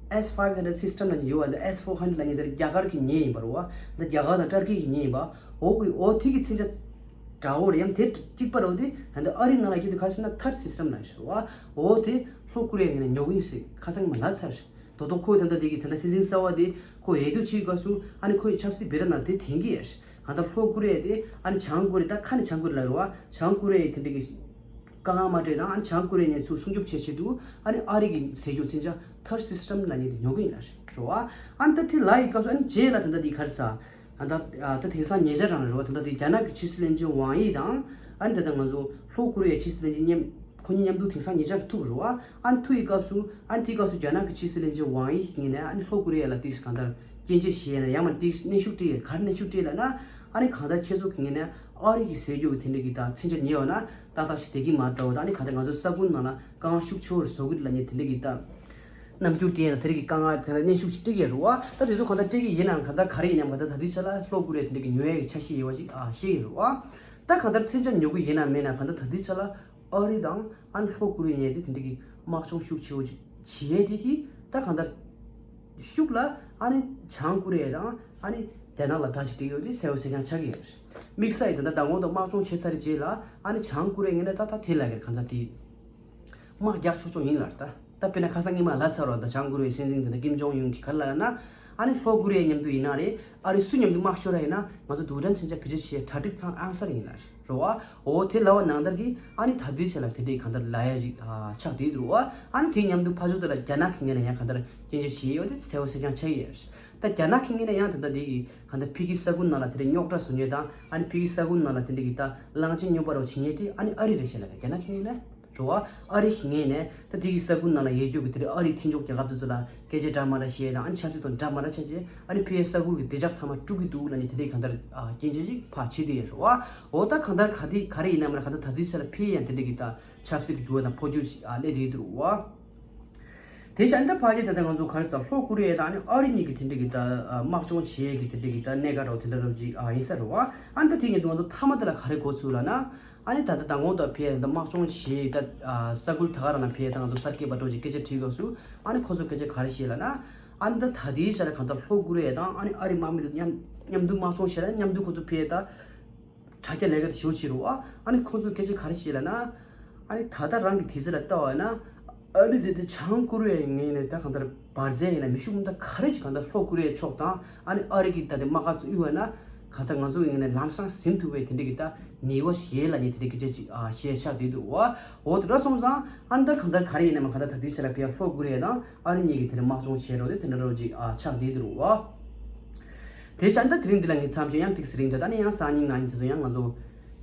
S five hundred system ལབ་མཁན་ཡོད་པ། འདི་S four hundred ལབ་མཁན་དེ་རྒྱ་གར་གྱིས་ཉོས་ཡིན་པ་རེད་བ། འདི་རྒྱ་གར་དང་ཏར་ཀི་གིས་ཉོས་ཡིན་པ། འོ་གི་འོ་དེ་གི་མཚོན་ཆ་འདྲ་བོ་རེད། ཡང་དེ་གཅིག་པ་རེད་བ། དེ་ད་ལྟ་ཨ་རི་ནང་ལ་རྒྱུ་དེ་ག་རེ་ཟེར་ན་ཐར་སིས་ཊམ་ལབ་ཞུ་བ། འོ་དེ་ལྷོ་ཀོ་རི་ཡ་ངོས་ནས་ཉོ་གི་ཡིན་ཟེར་ཁ་སང་མ་ལབ་ཚར། དོ་དོ་ཁོས་ད་ལྟ་དེ་གི་ད་ལྟ་སྲིད་འཛིན་གསར་པ་དེ་ཁོ་འོས་བསྡུ་བྱེད་སྐབས་སུ་ཨ་ནི་ཁོའི་ཆབ་སྲིད་བེ་ར་ནང་དེ་འཐེན་གི་ཡོད། གང་ལྟར་ལྷོ་ཀོ་རི་ཡ་དེ་ཨ་ནི་བྱང་ཀོ་རི་ཡ་ད་ཁ་ནས་བྱང་ཀོ་རི་ཡ་ལབ་རེད་བ། བྱང་ཀོ་རི་ཡ་དེ་འདྲ་གི་དཀའ་ངལ་མ་སྤྲད་དང་ཨ་ནི་བྱང་ཀོ་རི་ཡ་ནས་ཚུར་སྲུང་སྐྱོབ་བྱེད་ཆེད་དུ་ཨ་ནི་ཨ་རི་གི་ཟས་རྒྱུ་མཚོན་ཆ་ཐར་སིས་ཊམ་ལབ་མཁན་དེ་ཉོ་གི་ཡིན་ལབ་རེད་བ། ཨ་ནི་ད་དེ་ལབ་ཡི་སྐབས་སུ་ཨ་ནི་རྗེས་ལ་ད་ལྟ་དེ་ག་རེ་ཟ། ད་ལྟ་ད་དེང་སང་ཉེ་ཆར་རང་རེད་བ། ད་ལྟ་དེ་རྒྱ་ནག་གི་ཕྱི་སྲིད་བློན་ཆེན་ཝང་ཡི་དང་ཨ་ནི་ད་ལྟ་ང་ཚོ་ལྷོ་ཀོ་རི་ཡའི་ཕྱི་སྲིད་བློན་ཆེན་མཉམ་ཁོ་གཉིས་མཉམ་དུ་དེང་སང་ཉེ་ཆར་ཐུག་རེད་བ། ཨ་ནི་ཐུག་ཡི་སྐབས་སུ་ཨ་ནི་དེའི་སྐབས་སུ་རྒྱ་ནག་གི་ཕྱི་སྲིད་བློན་ཆེན་ཝང་ཡི་ངོས་ནས་ཨ་ནི་ལྷོ་ཀོ་རི་ཡ་ལ་དེ་གང་ལྟར་སྐྱོན་བརྗོད་བྱས་ན་ཡང་མིན་དེ་གནོན་ཤུགས་སྤྲད་ཡོད། ག་རེ་གནོན་ཤུགས་སྤྲད་ལབ་ན་ཨ་ནི་གང་ལྟར་ཁྱེད་ཚོ་གི་ངོས་ནས་ཨ་རི་གི་ཟས་རྒྱུ་གི་དེ་འདྲ་གི་ད་མཚོན་ཆ་ཉོས་ཡོད་ན་ཏག་ཏག་ཞིག་བསྡད་ཀྱི་མ་འདྲ་བ། ད་ཨ་ནི་གང་ལྟར་ང་ཚོ་ས་ཁུལ་ནང་ལ་དཀའ་ངལ་ཤུགས་ཆེ་བོ་རེ་བཟོ་གི་རེད་ལབ་མཁན་དེ་འདྲ་གི་ད་རྣམ་འགྱུར་དེ་ཡིན་ན་དེ་འདྲ་གི་དཀའ་ངལ་དེ་འདྲ་གནོན་ཤུགས་ཤིག་སྤྲད་ཀྱི་རེད་བ། ད་དེ་ཚོ་གང་ལྟར་སྤྲད་ཀྱི་ཡིན་ནའང་གང་ལྟར་ག་རེ་ཡིན་ནའང་གང་ལྟར་ད་ལྟའི་ཆ་ལ་ལྷོ་ཀོ་རི་ཡ་དེ་འདྲ་གི་ཉོ་ཡ་གི་འཆར་གཞི་ཡོད་པ་ཞིག་ཨ་ཤེས་ཀྱི་རེད་བ། ད་གང་ལྟར་མཚོན་ཆ་ཉོ་གི་ཡིན་ནམ་མིན་ནའང་གང་ལྟར་ད་ལྟའི་ཆ་ལ་ཨ་རི་དང་ཨ་ནི་ལྷོ་ཀོ་རི་ཡ་དེ་དེ་འདྲ་གི་དམག་སྦྱོང་ཤུགས་ཆེ་བོ་ཅིག་བྱེད་ཡས་དེ་གི་ད་གང་ལྟར་ཤུགས་ལ་ཨ་ནི་བྱང་ཀོ་རི་ཡ་དང་ཨ་ནི་རྒྱ་ནག་ལ་ད་ཅིག་སྤྲད་ཡོད་དེ་གསལ་པོ་གསལ་རྐྱང་ཆགས་ཀྱི་ཡོད་རེད། དམིགས་བསལ་ཡིན་ད་ལྟ་མདང་དགོང་དུ་དམག་སྦྱོང་བྱས་ཚར་རྗེས་ལ་ཨ་ནི་བྱང་ཀོ་རི་ཡ་ངོས་ནས་ད་ད་དེ་ལ་གང་ལྟར་དེ། དམག་རྒྱག་ཆོག་ཆོག་ཡིན་ལབ་རེད་ད། ད་དཔེར་ན་ཁ་སང་ཉི་མ་ལབ་ཚར་བ་ད་བྱང་ཀོ་རི་ཡའི་སྲིད་འཛིན་དེ་ད་ཀིམ་ཇོང་ཡུན་གྱིས་ག་རེ་ལབ་ན། ཨ་ནི་ལྷོ་ཀོ་རི་ཡ་མཉམ་དུ་ཡིན་ན་རེད། ཨ་རི་སུ་མཉམ་དུ་དམག་ཤོར་ར་ཡིན་ན་ང་ཚོ་རྡུལ་ཕྲན་མཚོན་ཆ་བེད་སྤྱོད་བྱེད་ཡ་གྲ་སྒྲིག་ཚང་ཨང་གསར་ཡིན་ལབ་རེད་བ། འོ་དེ་ལབ་པ་ནང་ལྟར་གྱི་ཨ་ནི་ད་དུས་ཚོད་ལ་དེ་འདྲའི་གང་ལྟར་ལབ་ཡ་ཞིག་ཆགས་བསྡད་འདུག་བ། ཨ་ནི་དེ་མཉམ་དུ་ཕར་ཕྱོགས་དེ་ལ་རྒྱ་ནག་གི་ངོས་ནས་ཡང་གང་ལྟར་སྐྱོན་བརྗོད་བྱེད་ཡོད་དེ་གསལ་པོ་གསལ་རྐྱང་ཆགས་ཡོད་རེད། ད་རྒྱ་ནག་གི་ངོས་ནས་ཡང་ད་ལྟ་དེ་གི་གང་ལྟར་ཕ་གི་ས་ཁུལ་ནང་ལ་དེ་འདྲའི་རྙོག་དྲ་བཟོ་མཁན་དང་ཨ་ནི་ཕ་གི་ས་ཁུལ་ནང་ལ་དེ་འདྲའི་གི་ད་གླང་ཆེན་སྨྱོན་པ་རོགས་བྱེད་མཁན་དེ་ཨ་ནི་ཨ་རི་རེད་ཤག་ལབ་རེད། རྒྱ་ནག་གི་ངོས་ནས། རེད་བ། ཨ་རི་གི་ངོས་ནས་ད་དེ་གི་ས་ཁུལ་ནང་ལ་ཡོད་རྒྱུ་གི་དེ་རིང་ཨ་རིའི་མཐུན་ཕྱོགས་རྒྱལ་ཁབ་དེ་ཚོ་ལ་སྐད་ཆ་འདྲ་མི་འདྲ་བཤད་དང་ཨ་ནི་ཆབ་སྲིད་དང་འདྲ་མི་འདྲ་ཆགས་རྗེས་ཨ་ནི་ཕ་གིའི་ས་ཁུལ་གྱི་བདེ་འཇགས་ཚང་མ་དཀྲུག་གི་འདུག་ལབ་ནས་དེ་འདྲའི་གང་ལྟར་ཨ་སྐྱོན་བརྗོད་ཅིག་ཕར་བྱེད་བསྡད་ཡོད་རེད་བ། འོ་ད་གང་ལྟར་ག་དེ་ག་རེ་ཡིན་ནའང་གང་ལྟར་ད་དུས་ཚོད་ལ་ཕ་གིས་ཡང་དེ་འདྲའི་གི་ད་ཆབ་སྲིད་ཀྱི་འགྱུར་བ་དང་འཕོ་འགྱུར་ཅིག་ཨ་སླེབས་བསྡད་ཡོད་རེད་བ། དེ་བཞིན་ད་ཕལ་ཆེར་ད་ལྟ་ང་ཚོ་ག་རེ་ཟེར་ལྷོ་ཀོ་རི་ཡ་དང་ཨ་ནི་ཨ་རི་གཉིས་ཀྱི་དེ་འདྲའི་གི་ད་དམག་སྦྱོང་བྱེད་ཡས་ཀྱི་དེ་འདྲའི་གི་ད་གནད་འགག་འདྲ་བོ་དེ་འདྲ་འདྲ་བོ་ཅིག་ཨ་ཡིན་ས་རེད་བ། ཨ་ནི་ད་དེ་ཉིན་དུ་ང་ཚོ་མཐའ་མ་དེ་ལ་ག་རེ་འགོ་ཚུགས་ལབ་ན། ཨ་ནི་ད་ལྟ་མདང་དགོང་དུ་ཕ་གིས་ད་དམག་སྦྱོང་བྱས་ད་ས་ཁུལ་ད་ག་རང་ལ་ཕ་གིས་ད་ང་ཚོ་གསར་སྐྱེས་པ་འདྲ་བོ་ཅིག་སྐད་ཆ་དྲིས་སྐབས་སུ་ཨ་ནི་ཁོ་ཚོ་སྐད་ཆ་ག་རེ་བཤད་ལབ་ན། ཨ་ནི་ད་ད་ལྟའི་ཆ་ལ་གང་ལྟར་ལྷོ་ཀོ་རི་ཡ་དང་ཨ་ནི་ཨ་རི་དམག་མི་དང་མཉམ་མཉམ་དུ་དམག་སྦྱོང་བྱས་ལ་མཉམ་དུ་ཁོ་ཚོ་ཕ་གིས་ད་དྲ་རྒྱ་ལས་ཀ་དེ་ཞེ་པོ་བྱེད་རེད་བ། ཨ་ནི་ཁོ་ཚོ་སྐད་ཆ་ག་རེ་བཤད་ལབ་ན། ཨ་ནི་ད་ལྟ་རང་གི་དུས་ཚོད་ལ་ལྟ་བ་ན། ཨ་ནི་དེ་དེ་ཆང་བསྐུར་བའི་ངས་ནས་ད་གང་ལྟར་འབར་རྫས་ཡིན་ན་མེ་ཤུགས་འདྲ་ག་རེ་ཅིག་གང་ལྟར་ལྷོ་ཀོ་རི་ཡའི་ཕྱོགས་དང་། ཨ་ནི་ཨ་རི་གི་ད་དེ་དམག་སྒར་ཚོ་གཡུག་བ་ན། གང་ལྟར་ང་ཚོ་ངས་ནས་ལམ་སང་ཟིན་ཐུབ་པའི་དེ་འདྲ་གི་ད་ནུས་པ་ཞིག་ཡོད་ལབ་ནས་དེ་འདྲ་གི་ཅིག་ཨ་བཤད་ཆགས་བསྡད་འདུག་བ། འོ་དེ་འདྲ་སོང་ཙང་ཨ་ནི་ད་གང་ལྟར་ག་རེ་ཡིན་ན་མ་གང་ལྟར་ད་དེ་ཆ་ལ་ཕེ་ལྷོ་ཀོ་རི་ཡ་དང་ཨ་རི་གཉིས་ཀྱི་དེ་འདྲ་དམག་སྦྱོང་བྱས་རོགས་དེ་དེ་འདྲ་རོགས་ཅིག་ཨ་ཆགས་བསྡད་འདུག་བ། དེ་ཆ་ད་དེ་རིང་འདི་ལ་ངས་མཚམས་བཞག་ཡང་ཏིག་ཙི་རིང་ཐོག་ད་ནི་ཡང་སང་ཉིན་གནངས་ཉིན་དེ་ཚོ་ཡང་ང་ཚོ་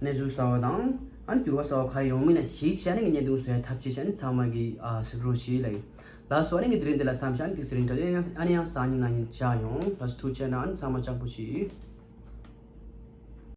གནས་ཚུལ་གསར་བ་དང་ཨ་ནི་འགྱུར་བ་གསར་བ་ག་རེ་ཡོང་མིན་ལ་གཞིགས་བྱས་ནས་ངས་བརྙན་ཐུང་བཟོ་ཡ་ཐབས་ཤེས་བྱས་ནས་ཚང་མ་གི་ཨ་གཟིགས་རོགས་བྱེད་ལ་ཡིན། ལགས་སོ། ཨ་ནི་ངས་དེ་རིང་འདི་ལ་མཚམས་བཞག་ནས་ཏིག་ཙི་རིང་ཐོག་ཡང་ཨ་ནི་ཡང་སང་ཉིན་གནངས་ཉིན་བཅར་ཡོང་། ལགས་སོ། ཐུགས་རྗེ་གནང་། ཨ་ནི་ཚང་མ་སྤྱང་པོ་བྱེད།